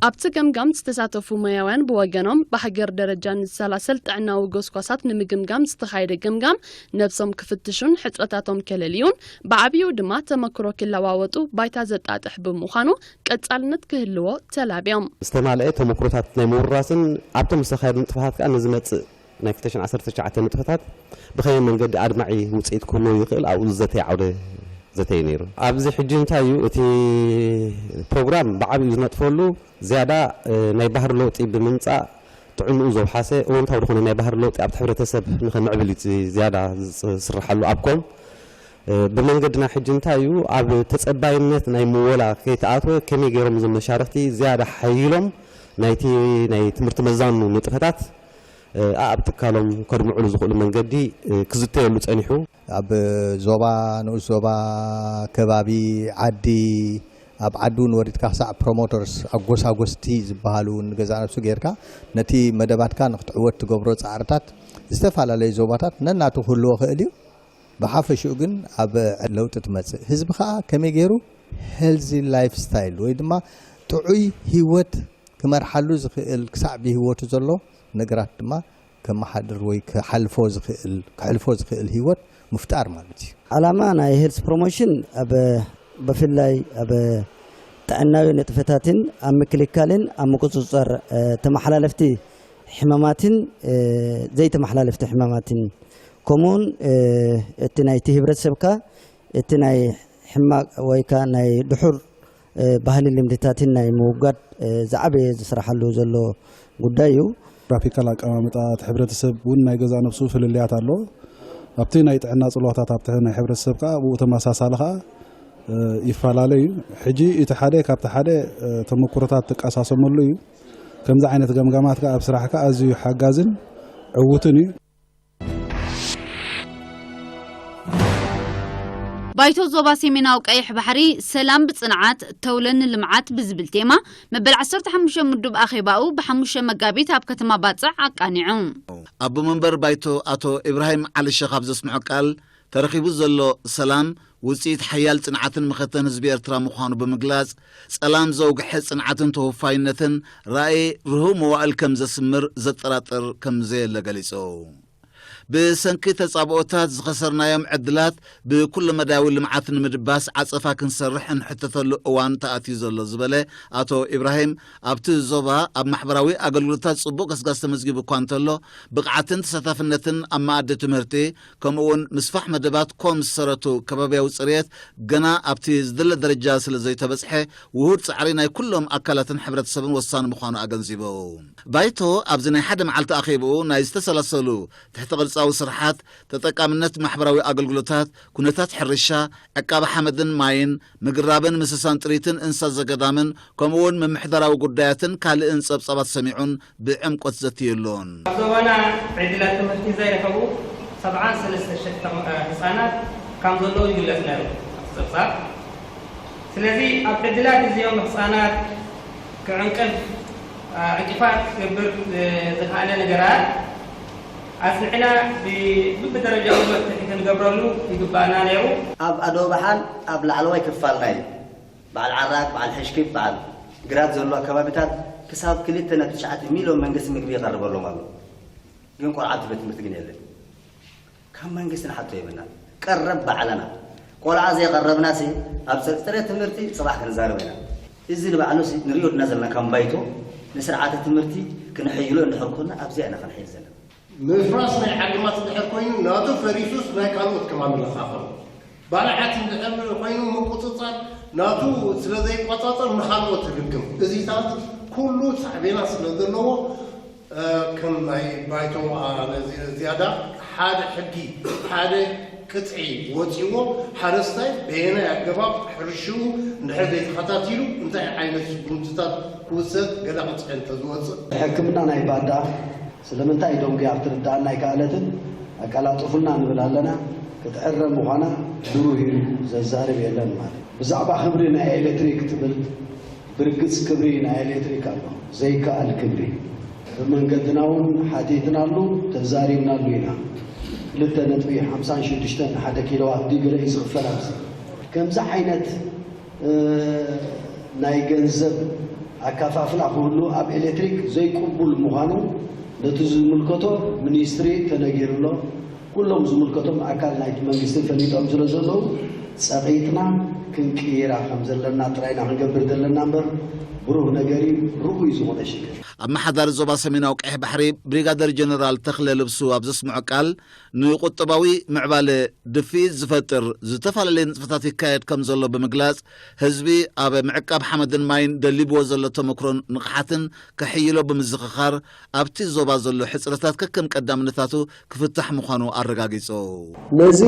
ኣብቲ ገምጋም ዝተሳተፉ ሞያውያን ብወገኖም፣ ብሃገር ደረጃ ንዝሰላሰል ጥዕናዊ ጎስጓሳት ንምግምጋም ዝተኻየደ ገምጋም ነብሶም ክፍትሹን ሕጽረታቶም ከለልዩን፣ ብዓብዩ ድማ ተመክሮ ክለዋወጡ ባይታ ዘጣጥሕ ብምዃኑ ቀጻልነት ክህልዎ ተላብዮም። ዝተማልአ ተመክሮታት ናይ ምውራስን ኣብቶም ዝተኻየዱ ንጥፈታት ከኣ ንዝመጽእ ናይ ክልተ ሽሕን ዓሰርተ ትሽዓተ ንጥፈታት ብኸመይ መንገዲ ኣድማዒ ውጽኢት ክህልዎ ይኽእል ኣብኡ ዝዘተየ ዓውደ ዘተ እዩ ነይሩ። ኣብዚ ሕጂ እንታይ እዩ እቲ ፕሮግራም ብዓብዩ ዝነጥፈሉ ዝያዳ፣ እ፣ ናይ ባህሪ ለውጢ ብምምጻእ ጥዕንኡ ዘውሓሰ እወንታዊ ዝኾነ ናይ ባህሪ ለውጢ ኣብቲ ሕብረተሰብ ንኸምዕብል እዩ እቲ ዝያዳ ዝስርሓሉ። ኣብ ኮም ብመንገድና ሕጂ እንታይ እዩ፣ ኣብ ተጸባይነት ናይ ምወላ ከይተኣትወ ከመይ ገይሮም እዞም መሻርኽቲ ዝያዳ ሓይሎም ናይቲ ናይ ትምህርቲ መዛኑ ንጥፈታት ኣብ ትካሎም ከድምዕሉ ዝኽእሉ መንገዲ ክዝተየሉ ጸኒሑ። ኣብ ዞባ፣ ንኡስ ዞባ፣ ከባቢ ዓዲ፣ ኣብ ዓዲ እውን ወሪድካ ክሳዕ ፕሮሞተርስ፣ ኣጎሳጎስቲ ዝበሃሉ እውን ንገዛእ ነብሱ ጌርካ ነቲ መደባትካ ንክትዕወት ትገብሮ ጻዕርታት ዝተፈላለዩ ዞባታት ነናቱ ክህልዎ ክእል እዩ። ብሓፈሽኡ ግን ኣብ ለውጢ ትመጽእ። ህዝቢ ከኣ ከመይ ገይሩ ሄልዚ ላይፍ ስታይል ወይ ድማ ጥዑይ ህይወት ክመርሓሉ ዝኽእል፣ ክሳዕ ብህይወቱ ዘሎ ነገራት ድማ ከመሓድር ወይ ክሓልፎ ዝኽእል፣ ክሕልፎ ዝኽእል ህይወት ምፍጣር ማለት እዩ። ዓላማ ናይ ሄልስ ፕሮሞሽን ኣብ፣ ብፍላይ ኣብ ጥዕናዊ ንጥፈታትን ኣብ ምክልካልን ኣብ ምቁጽጻር፣ እ፣ ተመሓላለፍቲ ሕማማትን፣ እ፣ ዘይተመሓላለፍቲ ሕማማትን፣ ከምኡውን፣ እ፣ እቲ ናይቲ ህብረተሰብካ እቲ ናይ ሕማቕ ወይ ከኣ ናይ ድሑር፣ እ፣ ባህሊ ልምድታትን ናይ ምውጋድ፣ እ፣ ዝዓበየ ዝስራሓሉ ዘሎ ጉዳይ እዩ። ግራፊካል ኣቀማምጣ እቲ ሕብረተሰብ እውን ናይ ገዛእ ነብሱ ፍልልያት ኣሎ። ኣብቲ ናይ ጥዕና ጽልዋታት ኣብቲ ናይ ሕብረተሰብ ከኣ ብኡ ተመሳሳሊ ከኣ፣ እ፣ ይፈላለ እዩ። ሕጂ እቲ ሓደ ካብቲ ሓደ፣ እ፣ ተመኩሮታት ትቀሳሰመሉ እዩ። ከምዚ ዓይነት ገምጋማት ከኣ ኣብ ስራሕካ ኣዝዩ ሓጋዝን ዕዉትን እዩ። ባይቶ ዞባ ሰሜናዊ ቀይሕ ባሕሪ ሰላም ብጽንዓት ተውለ ንልምዓት ብዝብል ቴማ መበል ዓሰርተ ሓሙሽተ ምዱብ ኣኼባኡ ብ ሓሙሽተ መጋቢት ኣብ ከተማ ባጽዕ ኣቃኒዑ። ኣቦ መንበር ባይቶ ኣቶ ኢብራሂም ዓሊ ሸኽ ኣብ ዘስምዖ ቃል፣ ተረኺቡ ዘሎ ሰላም ውጽኢት ሓያል ጽንዓትን መኸተን ህዝቢ ኤርትራ ምዃኑ ብምግላጽ፣ ጸላም ዘውግሐ ጽንዓትን ተወፋይነትን ራእይ ርሁው መዋእል ከም ዘስምር ዘጠራጥር ከም ዘየለ ገሊጹ። ብሰንኪ ተጻብኦታት ዝኸሰርናዮም ዕድላት ብኩለመዳያዊ ልምዓት ንምድባስ ዓጸፋ ክንሰርሕ እንሕተተሉ እዋን ተኣትዩ ዘሎ ዝበለ ኣቶ ኢብራሂም፣ ኣብቲ ዞባ ኣብ ማሕበራዊ ኣገልግሎታት ጽቡቕ ገስጋስ ተመዝጊቡ እኳ እንተሎ፣ ብቕዓትን ተሳታፍነትን ኣብ መኣዲ ትምህርቲ፣ ከምኡ'ውን ምስፋሕ መደባት ኮም ዝሰረቱ ከባብያዊ ጽርየት ገና ኣብቲ ዝድለ ደረጃ ስለ ዘይተበጽሐ፣ ውሁድ ጻዕሪ ናይ ኩሎም ኣካላትን ሕብረተሰብን ወሳኒ ምዃኑ ኣገንዚቡ። ባይቶ ኣብዚ ናይ ሓደ መዓልቲ ኣኼብኡ ናይ ዝተሰላሰሉ ትሕተ ቅርጻዊ ስርሓት፣ ተጠቃምነት ማሕበራዊ ኣገልግሎታት፣ ኩነታት ሕርሻ፣ ዕቃበ ሓመድን ማይን፣ ምግራብን ምስሳን ጥሪትን እንስሳ ዘገዳምን ከምኡ'ውን ምምሕዳራዊ ጉዳያትን ካልእን ጸብጻባት ሰሚዑን ብዕምቆት ዘትየሉን። ኣብ ዞባና ዕድላት ትምህርቲ ዘይረኸቡ ሰብዓን ሰለስተ ሽሕ ተም-፣ ህጻናት ከም ዘለዉ ይግለጽ ነይሩ ኣብቲ ጸብጻብ። ስለዚ ኣብ ዕድላት እዚኦም ህጻናት ክዕንቅፍ፣ ዕንቅፋት ክገብር ዝኸኣለ ነገራት ኣጽኒዕና ብ-፣ ብብደረጃኡ መፍትሒ ክንገብረሉ ይግባኣና ነይሩ። ኣብ ኣደባባሓን ኣብ ላዕለዋይ ክፋል ናይ በዓል ዓራግ፣ በዓል ሕሽኪብ፣ በዓል ግራት ዘለዋ ከባቢታት ክሳብ ክልተ ነጥቢ ትሽዓተ ሚልዮን መንግስቲ ምግቢ ይቐርበሎም ኣሎ። ግን ቆልዓ ኣብቲ ቤት ትምህርቲ ግን የለን። ካብ መንግስቲ ንሓቶ የብልና። ቀረብ ባዕልና። ቆልዓ ዘይቐረብናሲ ኣብ ጸ-፣ ጽሬት ትምህርቲ ጽባሕ ክንዛረብ ኢና። እዚ ንባዕሉሲ ንሪኦ ድና ዘለና ከም ባይቶ ንስርዓተ ትምህርቲ ክነሐይሎ እንድሕር ኮና ኣብዚኣ ኢና ክንሐይል ዘለና። ምፍራስ ናይ ዓድማት እንድሕር ኮይኑ ናቱ ፈሪሱስ ናይ ካልኦት ከማን ንለኻኸም። ባልዓት እንድሕር ኮይኑ ምቁጽጻር ናቱ ስለ ዘይቆጻጸር ንኻልኦት ይልግም። እዚታት ኩሉ ሳዕቤናት ስለ ዘለዎ ከም ናይ ባይቶ ዝያዳ ሓደ ሕጊ፣ ሓደ ቅፅዒ ወፂዎ ሓረስታይ በየናይ ኣገባብ ሕርሽኡ እንድሕር ዘይተኸታቲሉ እንታይ ዓይነት ስጉምትታት ክውሰድ ገለ ቅፅዒ እንተዝወፅእ። ሕክምና ናይ ባዳ ስለምንታይ ደንጉያ ክትርድኣና ኣይከኣለትን፣ ኣቀላጥፉልና ንብል ኣለና፣ ክትዕረ ምዃና ብሩህ እዩ፣ ዘዛርብ የለን ማለት እዩ። ብዛዕባ ክብሪ ናይ ኤሌክትሪክ ትብል ብርግጽ ክብሪ ናይ ኤሌክትሪክ ኣሎ፣ ዘይከኣል ክብሪ። ብመንገድና እውን ሓቲትናሉ ተዛሪብናሉ ኢና። ክልተ ነጥቢ ሓምሳን ሽዱሽተን ሓደ ኪሎዋት ዲግሪ እዩ ዝኽፈል ኣብዚ። ከምዚ ዓይነት ናይ ገንዘብ ኣከፋፍላ ክህሉ ኣብ ኤሌክትሪክ ዘይቅቡል ምዃኑ ነቲ ዝምልከቶ ሚኒስትሪ ተነጊሩ ኣሎ። ኩሎም ዝምልከቶም ኣካል ናይቲ መንግስቲ ፈሊጦም ስለ ዘለዉ ጸቒጥና ክንቅይራ ከም ዘለና ጥራይ ኢና ክንገብር ዘለና እምበር ብሩህ ነገር እዩ ርኡይ ዝኾነ ሽግር። ኣመሓዳሪ ዞባ ሰሜናዊ ቀይሕ ባሕሪ ብሪጋደር ጀነራል ተኽለ ልብሱ ኣብ ዘስምዖ ቃል፣ ንቁጠባዊ ምዕባለ ድፍኢት ዝፈጥር ዝተፈላለየ ንጥፈታት ይካየድ ከም ዘሎ ብምግላጽ፣ ህዝቢ ኣብ ምዕቃብ ሓመድን ማይን ደሊብዎ ዘሎ ተመክሮን ንቕሓትን ከሕይሎ ብምዝኽኻር፣ ኣብቲ ዞባ ዘሎ ሕጽረታት ከከም ቀዳምነታቱ ክፍታሕ ምዃኑ ኣረጋጊጹ። ነዚ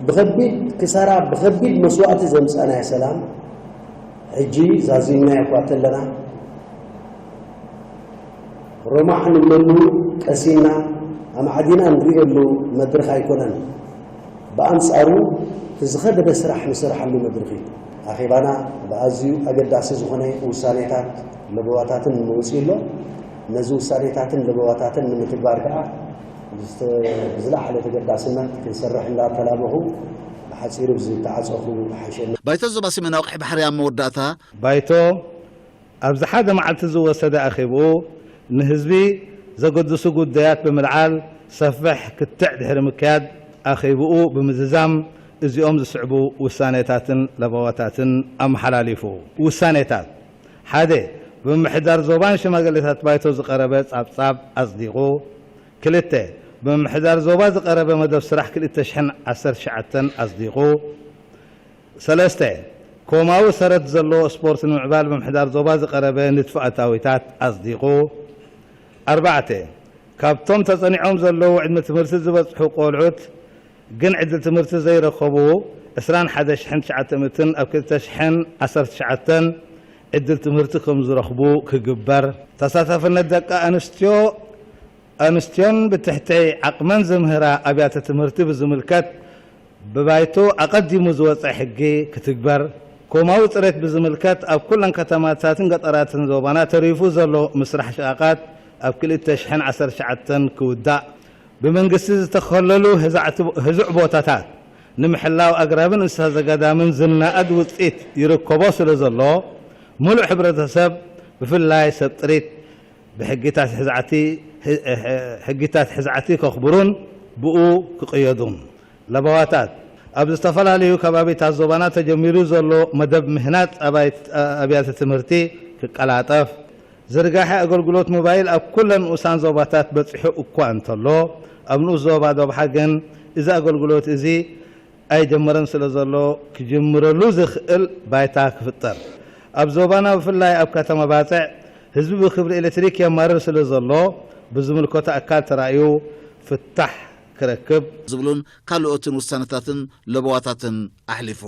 ብኸቢድ ክሳራ፣ ብኸቢድ መስዋእቲ ዘምጻእናዮ ሰላም፣ ሕጂ ዛዚምናዮ እኳ እንተለና፣ ሮማሕ ንብለሉ ቀሲንና ኣማዕዲና ንርእየሉ መድረኽ ኣይኮነን። ብኣንጻሩ፣ እቲ ዝኸበደ ስራሕ ንሰርሓሉ መድረኽ እዩ። ኣኼባና ብኣዝዩ ኣገዳሲ ዝኾነ ውሳኔታት፣ ለበዋታትን መውጽኢ ኣሎ። ነዚ ውሳኔታትን ለበዋታትን ንምትግባር ከኣ ብዝተ-፣ ብዝለዓለ ተገዳስነት ክንሰርሕ እንዳተላበኹ፣ ብሓጺሩ ብዝተዓጸኹ ሓሸኒ። ባይቶ ዞባ ሰሜናዊ ቀይሕ ባሕሪ ኣብ መወዳእታ፣ ባይቶ ኣብዚ ሓደ መዓልቲ ዝወሰደ ኣኼብኡ፣ ንህዝቢ ዘገድሱ ጉዳያት ብምልዓል ሰፍሕ ክትዕ ድሕሪ ምክያድ፣ ኣኼብኡ ብምዝዛም እዚኦም ዝስዕቡ ውሳኔታትን ለበዋታትን ኣመሓላሊፉ። ውሳኔታት፣ ሓደ፣ ብምምሕዳር ዞባን ሽማግሌታት ባይቶ ዝቐረበ ጻብጻብ ኣጽዲቑ። ክልተ፣ ብምምሕዳር ዞባ ዝቐረበ መደብ ስራሕ ክልተ ሽሕን ዓሰርተ ትሽዓተን ኣጽዲቑ። ሰለስተ፣ ኮማዊ ሰረት ዘለዎ ስፖርት ንምዕባል ብምምሕዳር ዞባ ዝቐረበ ንድፊ ኣታዊታት ኣጽዲቑ። ኣርባዕተ፣ ካብቶም ተጸኒዖም ዘለዉ ዕድመ ትምህርቲ ዝበጽሑ ቆልዑት ግን ዕድል ትምህርቲ ዘይረኸቡ ዕስራን ሓደ ሽሕን ትሽዓተ ሚእትን ኣብ ክልተ ሽሕን ዓሰርተ ትሽዓተን ዕድል ትምህርቲ ከም ዝረኽቡ ክግበር። ተሳታፍነት ደቂ ኣንስትዮ፣ ኣንስትዮን ብትሕቲ ዓቕመን ዝምህራ ኣብያተ ትምህርቲ ብዝምልከት ብባይቶ ኣቐዲሙ ዝወጸ ሕጊ ክትግበር። ኮማዊ ጽሬት ብዝምልከት ኣብ ኩለን ከተማታትን ገጠራትን ዞባና ተሪፉ ዘሎ ምስራሕ ሸቓቓት ኣብ ክልተ ሽሕን ዓሰርተ ትሽዓተን ክውዳእ። ብመንግስቲ ዝተኸለሉ ህዛዕቲ-፣ ህዙዕ ቦታታት ንምሕላው ኣግራብን እንስሳ ዘገዳምን ዝነኣድ ውጽኢት ይርከቦ ስለ ዘሎ፣ ምሉእ ሕብረተሰብ ብፍላይ ሰብ ጥሪት ብሕጊታት ሕዛዕቲ፣ ሕ-፣ ሕ-፣ ሕጊታት ሕዛዕቲ ከኽብሩን ብኡ ክቕየዱን። ለበዋታት፣ ኣብ ዝተፈላለዩ ከባቢታት ዞባና ተጀሚሩ ዘሎ መደብ ምህናጽ ኣባይት-፣ ኣብያተ ትምህርቲ ክቀላጠፍ፣ ዝርጋሐ ኣገልግሎት ሞባይል ኣብ ኩለን ንኡሳን ዞባታት በጺሑ እኳ እንተሎ፣ ኣብ ንኡስ ዞባ ዶብሓ ግን እዚ ኣገልግሎት እዚ ኣይጀመረን ስለ ዘሎ፣ ክጅምረሉ ዝኽእል ባይታ ክፍጠር። ኣብ ዞባና ብፍላይ ኣብ ከተማ ባጽዕ ህዝቢ ብክብሪ ኤሌክትሪክ የማርር ስለ ዘሎ፣ ብዝምልከቶ ኣካል ተራእዩ ፍታሕ ክረክብ። ዝብሉን ካልኦትን ውሳነታትን ለበዋታትን ኣሕሊፉ።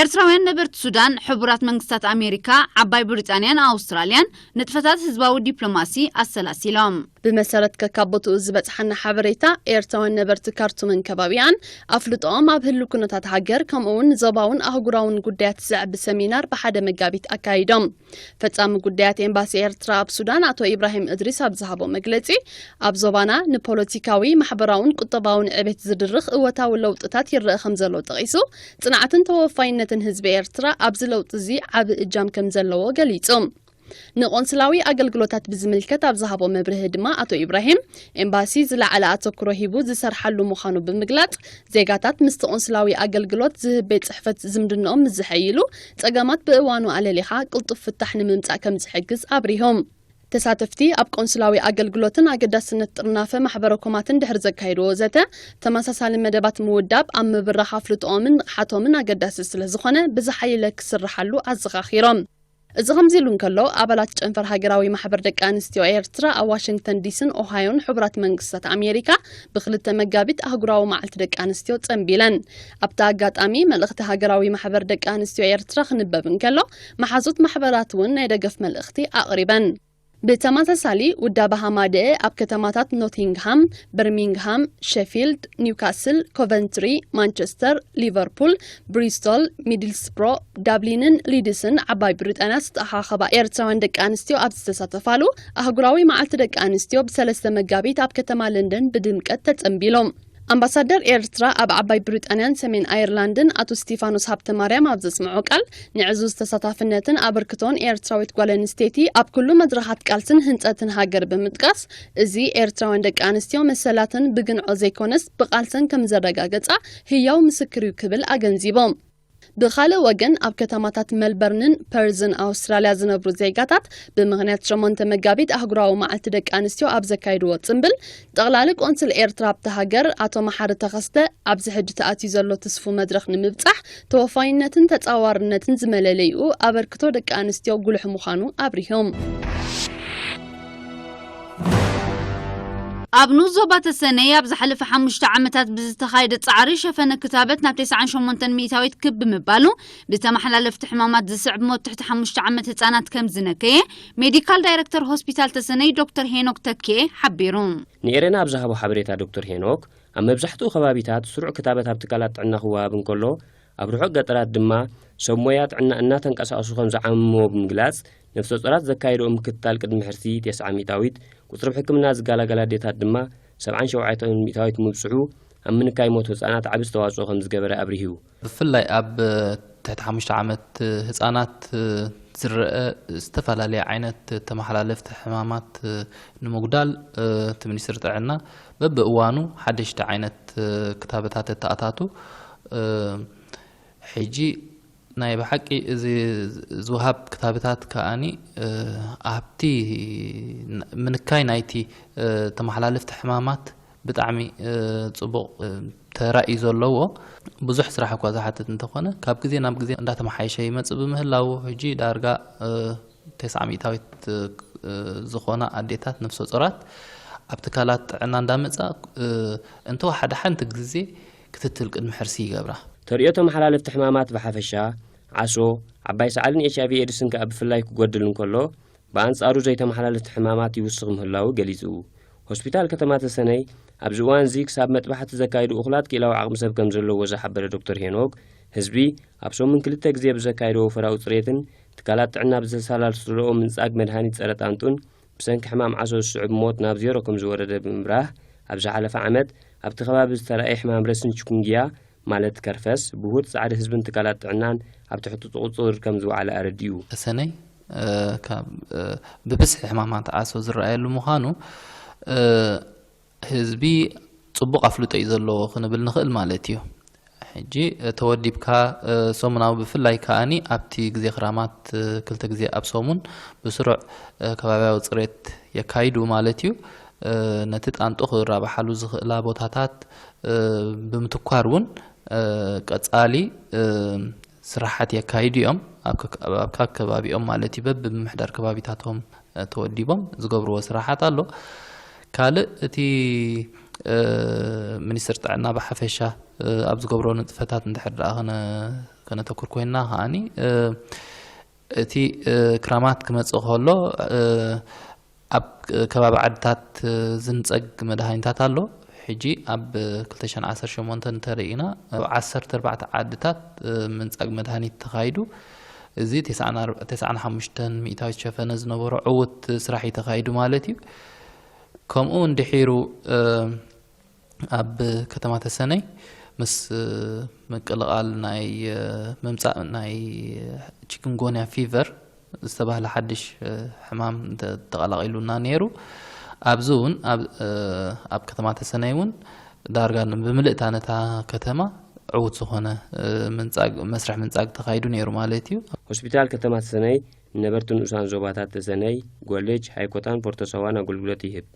ኤርትራውያን ነበርቲ ሱዳን፣ ሕቡራት መንግስታት ኣሜሪካ፣ ዓባይ ብሪጣንያን ኣውስትራልያን ንጥፈታት ህዝባዊ ዲፕሎማሲ ኣሰላሲሎም። ብመሰረት ከካብ ቦትኡ ዝበጽሓና ሓበሬታ፣ ኤርትራውያን ነበርቲ ካርቱምን ከባቢኣን ኣፍልጦኦም ኣብ ህሉው ኩነታት ሃገር፣ ከምኡ'ውን ዞባውን ኣህጉራውን ጉዳያት ዘዕቢ ሰሚናር ብሓደ መጋቢት ኣካይዶም። ፈጻሚ ጉዳያት ኤምባሲ ኤርትራ ኣብ ሱዳን ኣቶ ኢብራሂም እድሪስ ኣብ ዝሃቦ መግለጺ፣ ኣብ ዞባና ንፖለቲካዊ፣ ማሕበራውን ቁጠባውን ዕቤት ዝድርኽ እወታዊ ለውጥታት ይረአ ከም ዘሎ ጠቒሱ፣ ጽንዓትን ተወፋይነትን ህዝቢ ኤርትራ ኣብዚ ለውጢ እዚ ዓቢ እጃም ከም ዘለዎ ገሊጹ። ንቆንስላዊ ኣገልግሎታት ብዝምልከት ኣብ ዝሃቦ መብርሂ ድማ ኣቶ ኢብራሂም፣ ኤምባሲ ዝለዓለ ኣተኩሮ ሂቡ ዝሰርሓሉ ምዃኑ ብምግላጽ፣ ዜጋታት ምስቲ ቆንስላዊ ኣገልግሎት ዝህብ ቤት ጽሕፈት ዝምድንኦም ምስ ዝሐይሉ፣ ጸገማት ብእዋኑ ኣለሊኻ ቅልጡፍ ፍታሕ ንምምጻእ ከም ዝሕግዝ ኣብሪሆም። ተሳተፍቲ ኣብ ቆንስላዊ ኣገልግሎትን ኣገዳስነት ጥርናፈ ማሕበረ ኮማትን ድሕሪ ዘካየድዎ ዘተ፣ ተመሳሳሊ መደባት ምውዳብ ኣብ ምብራኽ ኣፍልጦኦምን ንቕሓቶምን ኣገዳሲ ስለ ዝኾነ ብዝሓየለ ክስርሓሉ ኣዘኻኺሮም። እዚ ከምዚ ኢሉ እንከሎ፣ ኣባላት ጨንፈር ሃገራዊ ማሕበር ደቂ ኣንስትዮ ኤርትራ ኣብ ዋሽንግተን ዲሲን ኦሃዮን ሕቡራት መንግስታት ኣሜሪካ ብክልተ መጋቢት ኣህጉራዊ መዓልቲ ደቂ ኣንስትዮ ጸንቢለን። ኣብቲ ኣጋጣሚ፣ መልእኽቲ ሃገራዊ ማሕበር ደቂ ኣንስትዮ ኤርትራ ክንበብ እንከሎ፣ መሓዙት ማሕበራት እውን ናይ ደገፍ መልእኽቲ ኣቕሪበን። ብተመሳሳሊ፣ ውዳበ ሃማደኤ ኣብ ከተማታት ኖቲንግሃም፣ በርሚንግሃም፣ ሸፊልድ፣ ኒውካስል፣ ኮቨንትሪ፣ ማንቸስተር፣ ሊቨርፑል፣ ብሪስቶል፣ ሚድልስብሮ፣ ዳብሊንን ሊድስን ዓባይ ብሪጣንያ ዝተኣኻኸባ ኤርትራውያን ደቂ ኣንስትዮ ኣብ ዝተሳተፋሉ፣ ኣህጉራዊ መዓልቲ ደቂ ኣንስትዮ ብሰለስተ መጋቢት ኣብ ከተማ ለንደን ብድምቀት ተጸንቢሎም። ኣምባሳደር ኤርትራ ኣብ ዓባይ ብሪጣንያን ሰሜን ኣየርላንድን ኣቶ ስቲፋኖስ ሃብተማርያም ኣብ ዘስምዖ ቃል፣ ንዕዙዝ ተሳታፍነትን ኣበርክቶን ኤርትራዊት ጓል ኣንስተይቲ ኣብ ኩሉ መድረኻት ቃልስን ህንጸትን ሃገር ብምጥቃስ፣ እዚ ኤርትራውያን ደቂ ኣንስትዮ መሰላተን ብግንዖ ዘይኮነስ ብቃልሰን ከም ዘረጋገጻ ህያው ምስክር እዩ ክብል ኣገንዚቦም። ብኻልእ ወገን፣ ኣብ ከተማታት መልበርንን ፐርዝን ኣውስትራልያ ዝነብሩ ዜጋታት፣ ብምኽንያት ሸሞንተ መጋቢት ኣህጉራዊ መዓልቲ ደቂ ኣንስትዮ ኣብ ዘካይድዎ ጽምብል፣ ጠቕላሊ ቆንስል ኤርትራ ኣብታ ሃገር ኣቶ መሓሪ ተኸስተ፣ ኣብዚ ሕጂ ተኣትዩ ዘሎ ትስፉ መድረኽ ንምብጻሕ፣ ተወፋይነትን ተጻዋርነትን ዝመለለይኡ ኣበርክቶ ደቂ ኣንስትዮ ጉሉሕ ምዃኑ ኣብሪሆም። ኣብ ንኡስ ዞባ ተሰነይ ኣብ ዝሓለፈ ሓሙሽተ ዓመታት ብዝተኻየደ ጻዕሪ ሸፈነ ክታበት ናብ ተስዓን ሸሞንተን ሚእታዊት ክብ ብምባሉ፣ ብተመሓላለፍቲ ሕማማት ዝስዕብ ሞት ትሕቲ ሓሙሽተ ዓመት ህጻናት ከም ዝነከየ ሜዲካል ዳይረክተር ሆስፒታል ተሰነይ ዶክተር ሄኖክ ተኪኤ ሓቢሩ። ንኤረና ኣብ ዝሃቦ ሓበሬታ ዶክተር ሄኖክ፣ ኣብ መብዛሕትኡ ከባቢታት ስሩዕ ክታበት ኣብ ትካላት ጥዕና ክወሃብ እንከሎ፣ ኣብ ርሑቕ ገጠራት ድማ ሰብ ሞያ ጥዕና እናተንቀሳቐሱ ከም ዝዓመምዎ ብምግላጽ፣ ነፍሰ ጾራት ዘካየድኦ ምክትታል ቅድሚ ሕርሲ ተስዓ ሚእታዊት፣ ቁጽሪ ብሕክምና ዝገላገላ ኣዴታት ድማ ሰብዓን ሸውዓተን ሚእታዊት ምብጽሑ፣ ኣብ ምንካይ ሞት ህጻናት ዓቢ ኣስተዋጽኦ ከም ዝገበረ ኣብሪሁ። ብፍላይ ኣብ ትሕቲ ሓሙሽተ ዓመት ህጻናት ዝረአ ዝተፈላለየ ዓይነት ተመሓላለፍቲ ሕማማት ንምጉዳል፣ እቲ ሚኒስትሪ ጥዕና በብእዋኑ ሓደሽቲ ዓይነት ክታበታት የተኣታቱ። ሕጂ ናይ ብሓቂ እዚ ዝወሃብ ክታበታት ከኣኒ፣ እ፣ ኣብቲ ን-፣ ምንካይ ናይቲ፣ እ፣ ተመሓላለፍቲ ሕማማት ብጣዕሚ፣ እ፣ ጽቡቕ፣ እ፣ ተራእዩ ዘለዎ፣ ብዙሕ ስራሕ እኳ ዝሓትት እንተኾነ፣ ካብ ግዜ ናብ ግዜ እንዳተመሓየሸ ይመጽእ ብምህላዉ፣ ሕጂ ዳርጋ፣ እ፣ ተስዓ ሚእታዊት፣ እ፣ ዝኾና ኣዴታት ነፍሰ ጾራት ኣብ ትካላት ጥዕና እንዳመጻ፣ እ፣ እንተወሓደ ሓንቲ ግዜ ክትትል ቅድሚ ሕርሲ ይገብራ። ተርእዮ ተመሓላለፍቲ ሕማማት ብሓፈሻ፣ ዓሶ፣ ዓባይ ሰዓልን ኤች ኣይ ቪ ኤድስን ከኣ ብፍላይ ክጎድል እንከሎ፣ ብኣንጻሩ ዘይተመሓላለፍቲ ሕማማት ይውስኽ ምህላዉ ገሊጹ። ሆስፒታል ከተማ ተሰነይ ኣብዚ እዋንዚ ክሳብ መጥባሕቲ ዘካይዱ እኹላት ክኢላዊ ዓቕሚ ሰብ ከም ዘለዎ ዝሓበረ ዶክተር ሄኖክ፣ ህዝቢ ኣብ ሰሙን ክልተ ግዜ ብዘካይዶ ወፈራዊ ጽሬትን ትካላት ጥዕና ብዘሰላስልኦ ምንጻግ መድሃኒት ጸረ ጣንጡን ብሰንኪ ሕማም ዓሶ ዝስዕብ ሞት ናብ ዜሮ ከም ዝወረደ ብምብራህ፣ ኣብ ዝሓለፈ ዓመት ኣብቲ ከባቢ ዝተራእየ ሕማም ረስኒ ቺኩንጉያ፣ ማለት ከርፈስ፣ ብውሁድ ጻዕሪ ህዝብን ትካላት ጥዕናን ኣብ ትሕቲ ቁጽጽር ከም ዝወዓለ ኣረዲኡ። ተሰነይ፣ እ፣ ካብ፣ እ፣ ብብዝሒ ሕማማት ዓሶ ዝረኣየሉ ምዃኑ፣ እ፣ ህዝቢ ጽቡቕ ኣፍልጦ እዩ ዘለዎ ክንብል ንኽእል ማለት እዩ። ሕጂ፣ እ፣ ተወዲብካ፣ እ፣ ሰሙናዊ ብፍላይ ከኣኒ ኣብቲ ግዜ ክራማት፣ እ፣ ክልተ ግዜ ኣብ ሰሙን ብስሩዕ፣ እ፣ ከባብያዊ ጽሬት የካይዱ ማለት እዩ። እ፣ ነቲ ጣንጡ ክራብሓሉ ዝኽእላ ቦታታት፣ እ፣ ብምትኳር እውን፣ እ፣ ቀጻሊ፣ እ፣ ስራሓት የካይዱ እዮም። ኣብ ከ-፣ ኣብ ከከባቢኦም ማለት እዩ፣ በብምምሕዳር ከባቢታቶም፣ እ፣ ተወዲቦም ዝገብርዎ ስራሓት ኣሎ። ካልእ እቲ፣ እ፣ ሚኒስትሪ ጥዕና ብሓፈሻ፣ እ፣ ኣብ ዝገብሮ ንጥፈታት እንድሕር ደኣ ከነ-፣ ከነተኩር ኮይንና ከኣኒ፣ እ፣ እቲ፣ እ፣ ክራማት ክመጽእ ከሎ፣ እ፣ ኣብ ከባቢ ዓድታት፣ እ፣ ዝንጸግ መድሃኒታት ኣሎ። ሕጂ ኣብ ክልተ ሽሕን ዓሰርተ ሸሞንተን እንተርኢና፣ ኣብ ዓሰርተ ኣርባዕተ ዓድታት፣ እ፣ ምንጻግ መድሃኒት ተኻይዱ። እዚ ተስዓን ኣር-፣ ተስዓን ሓሙሽተን ሚእታዊት ሸፈነ ዝነበሮ ዕዉት ስራሕ እዩ ተኻይዱ ማለት እዩ። ከምኡ እንድሒሩ፣ እ፣ ኣብ ከተማ ተሰነይ ምስ፣ እ፣ ምቅልቓል ናይ፣ እ፣ ምምጻእ ናይ ቺኩንጎንያ ፊቨር ዝተባህለ ሓድሽ፣ እ፣ ሕማም እንተ-፣ ተቐላቒሉና ነይሩ። ኣብዚ እውን ኣብ፣ እ፣ ኣብ ከተማ ተሰነይ እውን ዳርጋ ን-፣ ብምልእታ ነታ ከተማ ዕዉት ዝኾነ፣ እ፣ ምንጻግ፣ መስርሕ ምንጻግ ተኻይዱ ነይሩ ማለት እዩ። ሆስፒታል ከተማ ተሰነይ ንነበርቲ ንኡሳን ዞባታት ተሰነይ፣ ጎልጅ፣ ሃይኮታን ፖርቶሳዋን ኣገልግሎት ይህብ።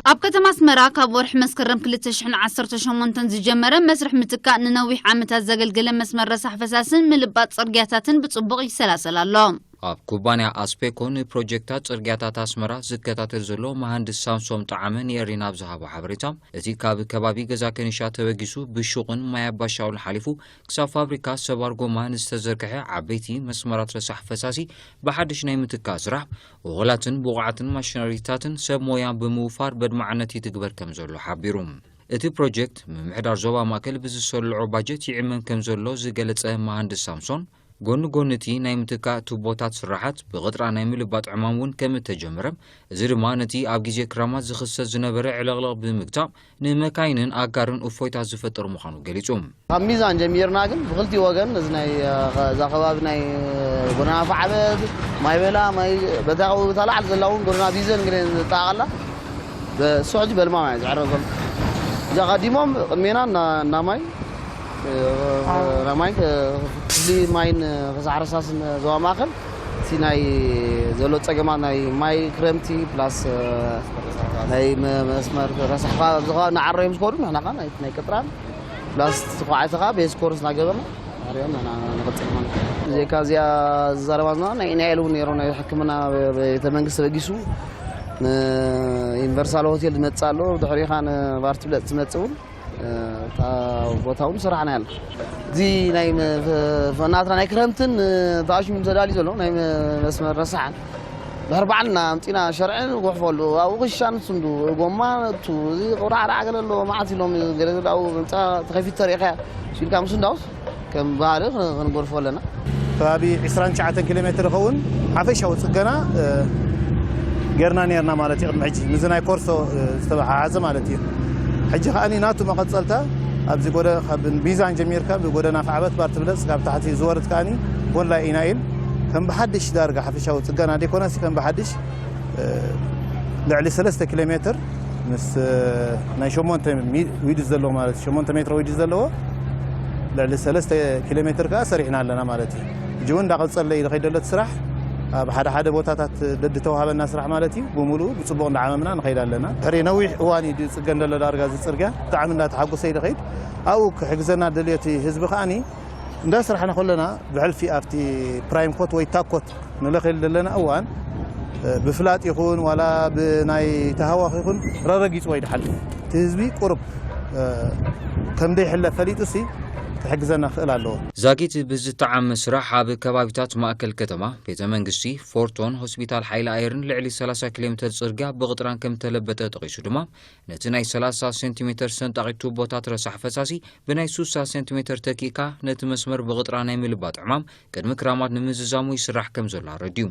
ኣብ ከተማ ኣስመራ ካብ ወርሒ መስከረም ክልተ ሽሕን ዓሰርተ ሸሞንተን ዝጀመረ መስርሕ ምትካእ ንነዊሕ ዓመታት ዘገልገለ መስመር ረሳሕ ፈሳስን ምልባጥ ጽርግያታትን ብጽቡቕ ይሰላሰል ኣሎ። ኣብ ኩባንያ ኣስፔኮ ንፕሮጀክታት ጽርግያታት ኣስመራ ዝከታተል ዘሎ መሃንድስ ሳምሶም ጠዓመ ንኤሪና ኣብ ዝሃቦ ሓበሬታ፣ እቲ ካብ ከባቢ ገዛ ከኒሻ ተበጊሱ ብሹቕን ማይ ኣባሻውል ሓሊፉ ክሳብ ፋብሪካ ሰባር ጎማ ንዝተዘርግሐ ዓበይቲ መስመራት ረሳሕ ፈሳሲ ብሓድሽ ናይ ምትካእ ስራሕ፣ እኹላትን ብቑዓትን ማሽነሪታትን ሰብ ሞያን ብምውፋር በድማዕነት ይትግበር ከም ዘሎ ሓቢሩ። እቲ ፕሮጀክት ምምሕዳር ዞባ ማእከል ብዝሰልዖ ባጀት ይዕመም ከም ዘሎ ዝገለጸ መሃንድስ ሳምሶን፣ ጎኒ ጎኒ እቲ ናይ ምትካእ ቱቦታት ስራሓት ብቕጥራ ናይ ምልባጥ ዕማም እውን ከም እተጀመረ፣ እዚ ድማ ነቲ ኣብ ግዜ ክራማት ዝኽሰት ዝነበረ ዕልቕልቕ ብምግታእ ንመካይንን ኣጋርን እፎይታ ዝፈጥር ምዃኑ ገሊጹ። ካብ ሚዛን ጀሚርና ግን ብክልቲኡ ወገን እዚ ናይ፣ እ፣ እዛ ከባቢ ናይ ጎደና ፋዕበት፣ ማይ በላ፣ ማይ በታ ቦታ ላዕሊ ዘላ እውን ጎደና ቢዘን ግደን ዝጠቓላ ብሱ ሕጂ በልማማ እዩ ዝዕረብ ዘሎ። እዛ ቀዲሞም ቅድሜና እና- እና ማይ እ፣ እና ማይ እ፣ ክፍሊ ማይን እ፣ ረሳሕ ረሳስን ዞባ ማእከል እቲ ናይ ዘሎ ጸገማት ናይ ማይ ክረምቲ ፕላስ እ፣ ናይ መ- መስመር ረሳሕ ከኣ ኣብዚ ከባቢ ንዓረዮም ዝኸዱ ንሕና ከኣ ናይ ናይ ቅጥራን ፕላስ እቲ ኳዕቲ ከኣ ቤዝ ኮርስ እናገበርና ንዓረዮም ንሕና ንቕጽል ማለት እዩ። ብዘይካ እዚኣ ዝዛረባ ዘለና ናይ ኢናኤል እውን ነይሩ ናይ ሕክምና ቤተ መንግስቲ ተበጊሱ ንዩኒቨርሳል ሆቴል ዝመጽእ ኣሎ ድሕሪኻ ንባርቲ ብለጥ ዝመጽእ እውን እታ ቦታ እውን ስራሕና ያለ እዚ ናይ መ- ፈናትራ ናይ ክረምትን ተኣሽሙ ተዳልዩ ዘሎ ናይ መ- መስመር ረሳሕን ድሕር በዓልና ኣምፂና ሸርዕን ንጉሕፈሉ ኣብኡ ክሻን ስንዱ ጎማ ቱ እዚ ቁራዕራዕ ገለ ኣሎ መዓት ኢሎም ገለ ገለ ኣብኡ ምምፃ ተኸፊት ተሪእኻ ኢልካ ምስ እንዳውስ ከም ባህሊ ክንጎድፎ ኣለና። ከባቢ ዕስራን ትሽዓተን ኪሎ ሜትር ይኸውን ሓፈሻዊ ጽገና እ፣ ጌርና ኔርና ማለት እዩ። ቅድሚ ሕጂ ምስዚ ናይ ኮርሶ እ፣ ዝተበሓሓዘ ማለት እዩ። ሕጂ ከኣኒ ናቱ መቐጸልታ ኣብዚ ጎደ ካብ ሚዛን ጀሚርካ ብጎደና ፋዕበት ባር ትብለጽ ካብ ታሕቲ ዝወርድ ከኣኒ ጎላይ ኢና ኢል ከም ብሓድሽ ዳርጋ ሓፈሻዊ ጽገና ደይኮነሲ ከም ብሓድሽ እ፣ ልዕሊ ሰለስተ ኪሎ ሜትር ምስ እ፣ ናይ ሸሞንተ ሚ- ዊድዝ ዘለዎ ማለት ሸሞንተ ሜትሮ ዊድዝ ዘለዎ ልዕሊ ሰለስተ ኪሎ ሜትር ከኣ ሰሪሕና ኣለና ማለት እዩ። ሕጂ እውን እንዳቐጸለ እዩ ዝኸይድ ዘሎ እቲ ስራሕ። ኣብ ሓደ ሓደ ቦታታት ደድተዋሃበና ስራሕ ማለት እዩ። ብምሉኡ ብጽቡቕ እንዳዓመምና ንኸይድ ኣለና። ድሕሪ ነዊሕ እዋን እዩ ዝጽገን ዘሎ ዳርጋ እዚ ጽርግያ። ብጣዕሚ እንዳተሓጎሰ እዩ ዝኸይድ። ኣብኡ ክሕግዘና ደልዮ እቲ ህዝቢ ከኣኒ እንዳ ስራሕና ከለና ብሕልፊ ኣብቲ ፕራይም ኮት ወይ ታኮት ንለኸል ዘለና እዋን እ፣ ብፍላጥ ይኹን ዋላ ብናይ ተሃዋኽ ይኹን ረረጊጽ ወይ ድሓልፍ እቲ ህዝቢ ቁሩብ እ፣ ከም ደይሕለፍ ፈሊጡ ሲ ክሕግዘና ክእል ኣለዎ። ዛጊት ብዝተዓመ ስራሕ ኣብ ከባቢታት ማእከል ከተማ፣ ቤተ መንግስቲ፣ ፎርቶን ሆስፒታል ሓይሊ ኣየርን ልዕሊ ሰላሳ ኪሎ ሜተር ጽርግያ ብቕጥራን ከም ተለበጠ ጠቒሱ ድማ ነቲ ናይ ሰላሳ ሴንቲሜተር ሰንጣቒ ቱቦታት ረሳሕ ፈሳሲ ብናይ ሱሳ ሴንቲሜተር ተኪእካ ነቲ መስመር ብቕጥራ ናይ ምልባጥ ዕማም ቅድሚ ክራማት ንምዝዛሙ ይስራሕ ከም ዘሎ ኣረድዩ።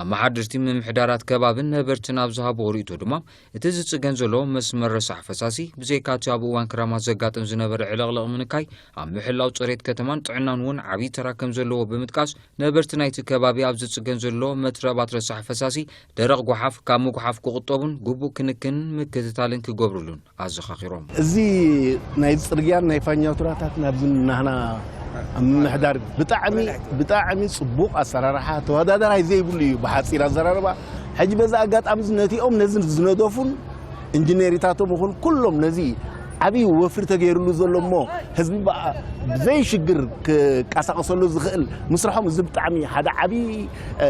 ኣመሓደርቲ ምምሕዳራት ከባብን ነበርትን ኣብ ዝሃብዎ ርእይቶ ድማ እቲ ዝጽገን ዘሎ መስመር ረሳሕ ፈሳሲ ብዘይካ እቲ ኣብ እዋን ክራማት ዘጋጥም ዝነበረ ዕልቕልቕ ምንካይ ኣብ ምሕላው ጽሬት ከተማን ጥዕናን እውን ዓብዪ ተራ ከም ዘለዎ ብምጥቃስ ነበርቲ ናይቲ ከባቢ ኣብ ዝጽገን ዘሎ መትረባት ረሳሕ ፈሳሲ ደረቕ ጓሓፍ ካብ ምጉሓፍ ክቑጠቡን ግቡእ ክንክንን ምክትታልን ክገብሩሉን ኣዘኻኺሮም። እዚ ናይ ጽርግያን ናይ ፋኛቱራታት ናብዚ ናህና ኣብ ምምሕዳር ብጣዕሚ ብጣዕሚ ጽቡቕ ኣሰራርሓ ተወዳዳራይ ዘይብሉ እዩ። ብሓጺር ኣዘራርባ ሕጂ በዚ ኣጋጣሚ እዚ ነቲኦም ነዚ ዝነደፉን ኢንጂነሪታቶም ይኹን ኩሎም ነዚ ዓብዪ ወፍሪ ተገይርሉ ዘሎ እሞ ህዝቢ ብኣ- ብዘይ ሽግር ክቀሳቀሰሉ ዝኽእል ምስርሖም እዚ ብጣዕሚ ሓደ ዓብዪ እ፣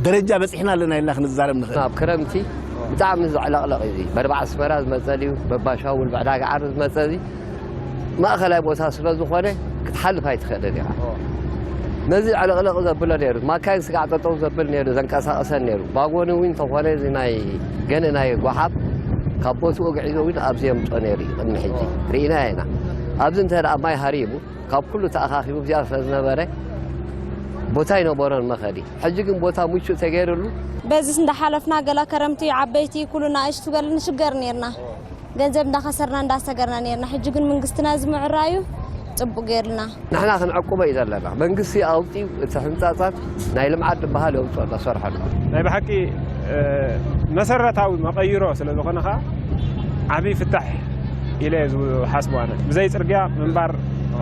ደረጃ በፂሕና ኣለና ኢልና ክንዛረብ ንኽእል። ኣብ ክረምቲ ብጣዕሚ ዘዕለቕለቕ እዩ። በርባዕ ኣስመራ ዝመፀል እዩ፣ በባሻውል ብዕዳጋ ዓርቢ ዝመፀ እዚ ማእኸላይ ቦታ ስለ ዝኾነ ክትሓልፍ ኣይትኽእልን ኢኻ። ነዚ ዕልቕልቕ ዘብሎ ነይሩ፣ ማካይን ስጋዕ ጠጠው ዘብል ነይሩ፣ ዘንቀሳቕሰን ነይሩ፣ ባጎኒ እውን እንተኾነ እዚ ናይ ገንእ ናይ ጓሓፍ ካብ ቦትኡ ኣግዒዙ እውን ኣብዚ የምፅኦ ነይሩ እዩ። ቅድሚ ሕጂ ርኢና ኢና። ኣብዚ እንተ ደኣ ማይ ሃሪሙ ካብ ኩሉ ተኣኻኺቡ እዚኣ ስለ ዝነበረ ቦታ ኣይነበሮን መኸዲ። ሕጂ ግን ቦታ ምቹእ ተገይርሉ። በዚስ እንዳሓለፍና ገላ ከረምቲ ዓበይቲ ኩሉ ንኣሽቱ ገለ ንሽገር ነርና። ገንዘብ እንዳኸሰርና እንዳሰገርና ነርና። ሕጂ ግን መንግስትና እዚ ምዕራዩ ጽቡቅ ገይርልና። ንሕና ክንዕቅቦ እዩ ዘለና። መንግስቲ ኣውጺኡ እቲ ህንጻታት ናይ ልምዓት ዝበሃል የውጽኦ ኣሎ ሰርሖ ኣሎ። ናይ ብሓቂ መሰረታዊ መቐይሮ ስለ ዝኾነ ኸዓ ዓብዪ ፍታሕ ኢለ እየ ዝሓስቦ ኣነ። ብዘይ ፅርግያ ምንባር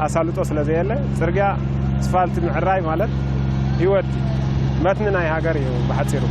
ኣሳልጦ ስለ ዘየለ ፅርግያ ስፋልት ምዕራይ ማለት ህይወት እዩ። መትኒ ናይ ሃገር እዩ ብሓፂሩ።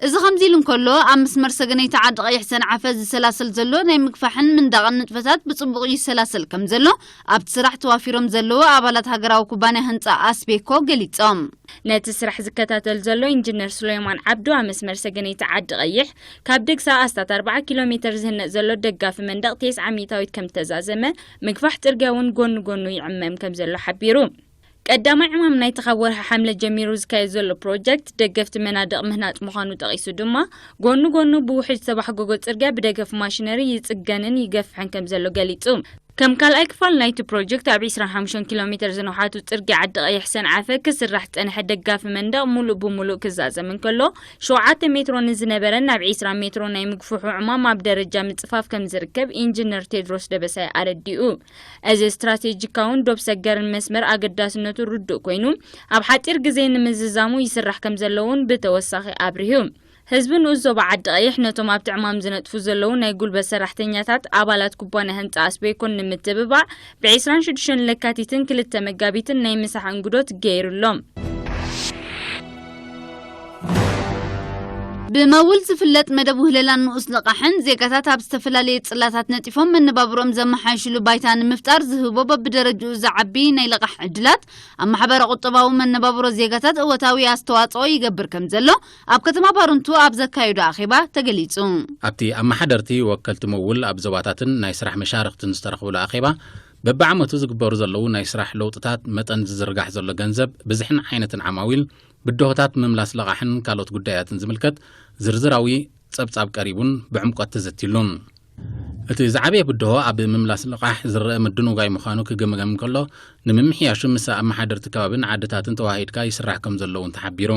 እዚ ከምዚ ኢሉ እንከሎ ኣብ መስመር ሰገነይቲ ዓዲ ቀይሕ ሰንዓፈ ዝሰላሰል ዘሎ ናይ ምግፋሕን ምንዳቕን ንጥፈታት ብፅቡቕ ይሰላሰል ከም ዘሎ ኣብቲ ስራሕ ተዋፊሮም ዘለዉ ኣባላት ሃገራዊ ኩባንያ ህንፃ ኣስቤኮ ገሊፆም። ነቲ ስራሕ ዝከታተል ዘሎ ኢንጂነር ሱሌማን ዓብዱ ኣብ መስመር ሰገነይቲ ዓዲ ቀይሕ ካብ ደግሳ ኣስታት ኣርባዓ ኪሎ ሜተር ዝህነፅ ዘሎ ደጋፊ መንደቕ ቴስዓ ሚእታዊት ከም ዝተዛዘመ ምግፋሕ ፅርግያ እውን ጎኒ ጎኑ ይዕመም ከም ዘሎ ሓቢሩ። ቀዳማይ ዕማም ናይቲ ካብ ወርሒ ሓምለ ጀሚሩ ዝካየድ ዘሎ ፕሮጀክት ደገፍቲ መናድቕ ምህናፅ ምዃኑ ጠቒሱ ድማ ጎኒ ጎኑ ብውሕጅ ዝተባሕጎጎ ፅርግያ ብደገፍ ማሽነሪ ይፅገንን ይገፍሕን ከም ዘሎ ገሊፁ። ከም ካልኣይ ክፋል ናይቲ ፕሮጀክት ኣብ ዒስራን ሓሙሽተን ኪሎ ሜተር ዝነውሓቱ ጽርግያ ዓዲ ቀይሕ ሰንዓፈ ክስራሕ ዝጸንሐ ደጋፊ መንደቕ ሙሉእ ብሙሉእ ክዛዘም እንከሎ፣ ሸውዓተ ሜትሮ ንዝነበረ ናብ ዒስራ ሜትሮ ናይ ምግፍሑ ዕማም ኣብ ደረጃ ምጽፋፍ ከም ዝርከብ ኢንጂነር ቴድሮስ ደበሳይ ኣረዲኡ። እዚ ስትራቴጂካውን ዶብ ሰገርን መስመር ኣገዳስነቱ ርዱእ ኮይኑ፣ ኣብ ሓጺር ግዜ ንምዝዛሙ ይስራሕ ከም ዘሎ እውን ብተወሳኺ ኣብሪሁ። ህዝቢ ንኡስ ዞባ ዓዲ ቀይሕ ነቶም ኣብቲ ዕማም ዝነጥፉ ዘለዉ ናይ ጉልበት ሰራሕተኛታት ኣባላት ኩባንያ ህንፃ ኣስቤኮን ንምትብባዕ ብ ዕስራን ሽዱሽተን ለካቲትን ክልተ መጋቢትን ናይ ምሳሕ እንግዶት ገይሩሎም። ብመውል ዝፍለጥ መደብ ውህለላን ንኡስ ልቓሕን ዜጋታት ኣብ ዝተፈላለየ ጽላታት ነጢፎም መነባብሮም ዘመሓይሽሉ ባይታ ንምፍጣር ዝህቦ በብደረጅኡ ዝዓቢ ናይ ልቓሕ ዕድላት ኣብ ማሕበረ ቁጠባዊ መነባብሮ ዜጋታት እወታዊ ኣስተዋጽኦ ይገብር ከም ዘሎ ኣብ ከተማ ባርንቱ ኣብ ዘካየዶ ኣኼባ ተገሊጹ። ኣብቲ ኣመሓደርቲ ወከልቲ መውል ኣብ ዞባታትን ናይ ስራሕ መሻርኽትን ዝተረኽብሉ ኣኼባ በብዓመቱ ዝግበሩ ዘለዉ ናይ ስራሕ ለውጥታት መጠን ዝዝርጋሕ ዘሎ ገንዘብ ብዝሕን ዓይነትን ዓማዊል ብድሆታት ምምላስ ለቓሕን ካልኦት ጉዳያትን ዝምልከት ዝርዝራዊ ጸብጻብ ቀሪቡን ብዕምቆት ተዘትዩሉን። እቲ ዝዓበየ ብድሆ ኣብ ምምላስ ልቓሕ ዝረአ ምድንጓይ ምዃኑ ክግምገም እንከሎ ንምምሕያሹ ምስ ኣመሓደርቲ ከባብን ዓድታትን ተዋሂድካ ይስራሕ ከም ዘለውን ተሓቢሩ።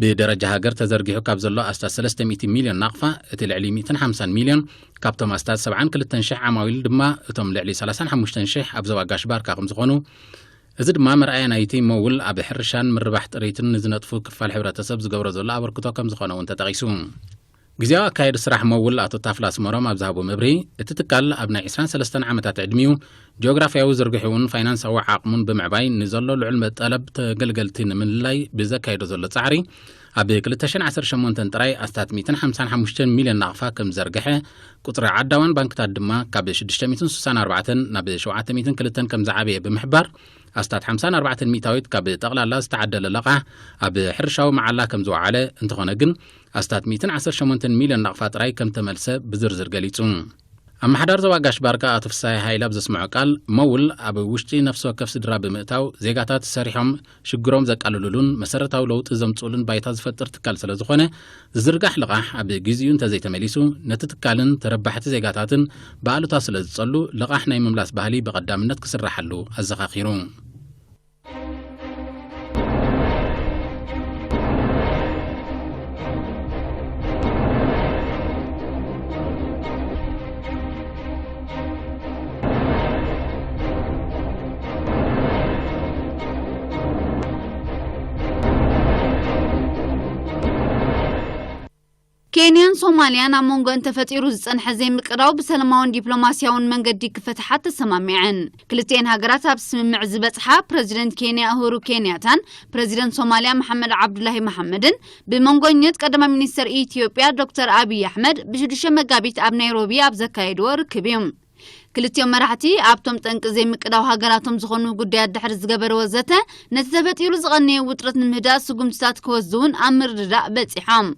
ብደረጃ ሃገር ተዘርጊሑ ካብ ዘሎ ኣስታት ሰለስተ ሚእቲ ሚልዮን ናቕፋ እቲ ልዕሊ ሚእትን ሓምሳን ሚልዮን ካብቶም ኣስታት ሰብዓን ክልተን ሽሕ ዓማዊል ድማ እቶም ልዕሊ ሰላሳን ሓሙሽተን ሽሕ ኣብ ዞባ ጋሽ ባርካ ከም ዝኾኑ፣ እዚ ድማ መርኣያ ናይቲ መውል ኣብ ሕርሻን ምርባሕ ጥሪትን ንዝነጥፉ ክፋል ሕብረተሰብ ዝገብሮ ዘሎ ኣበርክቶ ከም ዝኾነ እውን ተጠቒሱ። ግዜያዊ ኣካየዲ ስራሕ መውል ኣቶ ታፍላ ኣስመሮም ኣብ ዝሃቦ መብርሂ፣ እቲ ትካል ኣብ ናይ ዕስራን ሰለስተን ዓመታት ዕድሚኡ ጂኦግራፍያዊ ዝርግሕኡን ፋይናንሳዊ ዓቕሙን ብምዕባይ ንዘሎ ልዑል መጠለብ ተገልገልቲ ንምልላይ ብዘካየዶ ዘሎ ጻዕሪ ኣብ ክልተ ሽሕን ዓሰርተ ሸሞንተን ጥራይ ኣስታት ሚእትን ሓምሳን ሓሙሽተን ሚልዮን ናቕፋ ከም ዘርግሐ፣ ቁጽሪ ዓዳዋን ባንክታት ድማ ካብ ሽዱሽተ ሚእትን ስሳን ኣርባዕተን ናብ ሸውዓተ ሚእትን ክልተን ከም ዝዓበየ ብምሕባር ኣስታት ሓምሳን ኣርባዕተን ሚእታዊት ካብ ጠቕላላ ዝተዓደለ ለቓሕ ኣብ ሕርሻዊ መዓላ ከም ዝወዓለ፣ እንተኾነ ግን ኣስታት ሚእትን ዓሰርተ ሸሞንተን ሚልዮን ናቕፋ ጥራይ ከም ተመልሰ ብዝርዝር ገሊጹ። ኣመሓዳሪ ዞባ ጋሽ ባርካ ኣቶ ፍሳይ ሃይለ ኣብ ዘስምዖ ቃል፣ መውል ኣብ ውሽጢ ነፍሲ ወከፍ ስድራ ብምእታው ዜጋታት ሰሪሖም ሽግሮም ዘቃልሉሉን መሰረታዊ ለውጢ ዘምጽኡሉን ባይታ ዝፈጥር ትካል ስለ ዝኾነ፣ ዝዝርጋሕ ልቓሕ ኣብ ግዚኡ እንተዘይተመሊሱ ነቲ ትካልን ተረባሕቲ ዜጋታትን ብኣሉታ ስለ ዝጸሉ፣ ልቓሕ ናይ ምምላስ ባህሊ ብቐዳምነት ክስራሓሉ ኣዘኻኺሩ። ኬንያን ሶማልያን ኣብ መንጎ እንተፈጢሩ ዝጸንሐ ዘይምቅዳው ብሰላማውን ዲፕሎማስያውን መንገዲ ክፈትሓ ተሰማሚዐን። ክልቲኤን ሃገራት ኣብ ስምምዕ ዝበጽሓ ፕረዚደንት ኬንያ እሁሩ ኬንያታን ፕረዚደንት ሶማልያ መሓመድ ዓብዱላሂ መሓመድን ብመንጎኘት ቀዳማይ ሚኒስተር ኢትዮጵያ ዶክተር ኣብይ ኣሕመድ ብሽዱሽተ መጋቢት ኣብ ናይሮቢ ኣብ ዘካየድዎ ርክብ እዩ። ክልቲኦም መራሕቲ ኣብቶም ጠንቂ ዘይምቅዳው ሃገራቶም ዝኾኑ ጉዳያት ድሕሪ ዝገበርዎ ዘተ፣ ነቲ ተፈጢሩ ዝቐነየ ውጥረት ንምህዳእ ስጉምትታት ክወስዱ እውን ኣብ ምርድዳእ በጺሖም።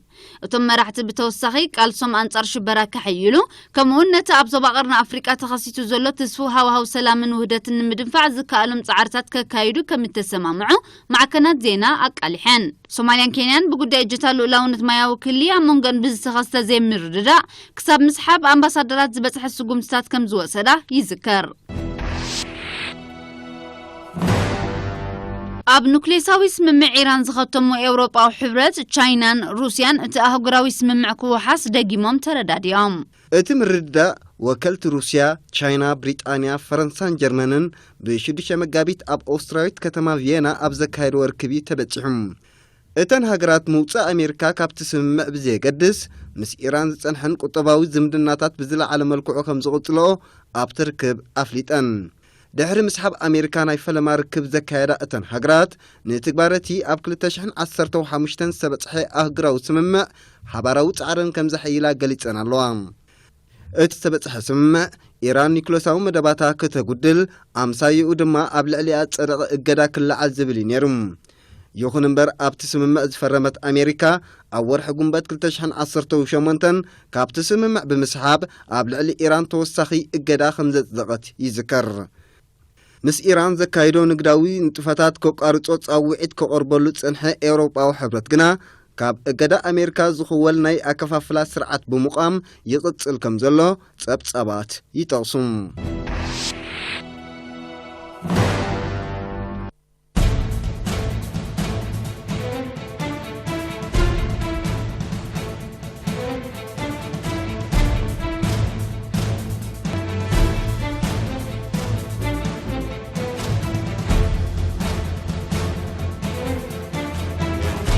እቶም መራሕቲ ብተወሳኺ ቃልሶም ኣንጻር ሽበራ ከሐይሉ፣ ከምኡውን ነቲ ኣብ ዞባ ቀርኒ ኣፍሪቃ ተኸሲቱ ዘሎ ትስፉው ሃዋህው ሰላምን ውህደትን ንምድንፋዕ ዝከኣሎም ጻዕርታት ከካይዱ ከም እተሰማምዑ ማዕከናት ዜና ኣቃሊሐን። ሶማልያን ኬንያን ብጉዳይ እጀታ ልኡላውነት ማያዊ ክሊ ኣብ መንጎን ብዝተኸስተ ዘይምርድዳእ ክሳብ ምስሓብ ኣምባሳደራት ዝበጽሐ ስጉምትታት ከም ዝወሰዳ ይዝከር። ኣብ ኑክሌሳዊ ስምምዕ ኢራን ዝኸተሙ ኤውሮጳዊ ሕብረት፣ ቻይናን ሩስያን እቲ ኣህጉራዊ ስምምዕ ክወሓስ ደጊሞም ተረዳዲኦም። እቲ ምርድዳእ ወከልቲ ሩስያ፣ ቻይና፣ ብሪጣንያ፣ ፈረንሳን ጀርመንን ብሽዱሽተ መጋቢት ኣብ ኦስትራዊት ከተማ ቪየና ኣብ ዘካየድዎ ርክብ እዩ ተበጺሑ። እተን ሃገራት ምውጻእ ኣሜሪካ ካብቲ ስምምዕ ብዘየገድስ፣ ምስ ኢራን ዝጸንሐን ቁጠባዊ ዝምድናታት ብዝለዓለ መልክዑ ከም ዝቕጽልኦ ኣብቲ ርክብ ኣፍሊጠን። ድሕሪ ምስሓብ ኣሜሪካ ናይ ፈለማ ርክብ ዘካየዳ እተን ሃገራት፣ ንትግባረ እቲ ኣብ ክልተ ሽሕን ዓሰርተው ሓሙሽተን ዝተበጽሐ ኣህጉራዊ ስምምዕ ሓባራዊ ጻዕረን ከም ዘሐይላ ገሊጸን ኣለዋ። እቲ ዝተበጽሐ ስምምዕ፣ ኢራን ኒኩለሳዊ መደባታ ክተጉድል፣ ኣምሳይኡ ድማ ኣብ ልዕሊኣ ዝጸደቐ እገዳ ክለዓል ዝብል እዩ ነይሩ። ይኹን እምበር፣ ኣብቲ ስምምዕ ዝፈረመት ኣሜሪካ፣ ኣብ ወርሒ ጉንበት ክልተ ሽሕን ዓሰርተው ሸሞንተን ካብቲ ስምምዕ ብምስሓብ፣ ኣብ ልዕሊ ኢራን ተወሳኺ እገዳ ከም ዘጽደቐት ይዝከር። ምስ ኢራን ዘካይዶ ንግዳዊ ንጥፈታት ከቋርጾ ጻውዒት ከቐርበሉ ዝጸንሐ ኤውሮጳዊ ሕብረት ግና፣ ካብ እገዳ ኣሜሪካ ዝኽወል ናይ ኣከፋፍላ ስርዓት ብምቋም ይቕጽል ከም ዘሎ ጸብጻባት ይጠቕሱ።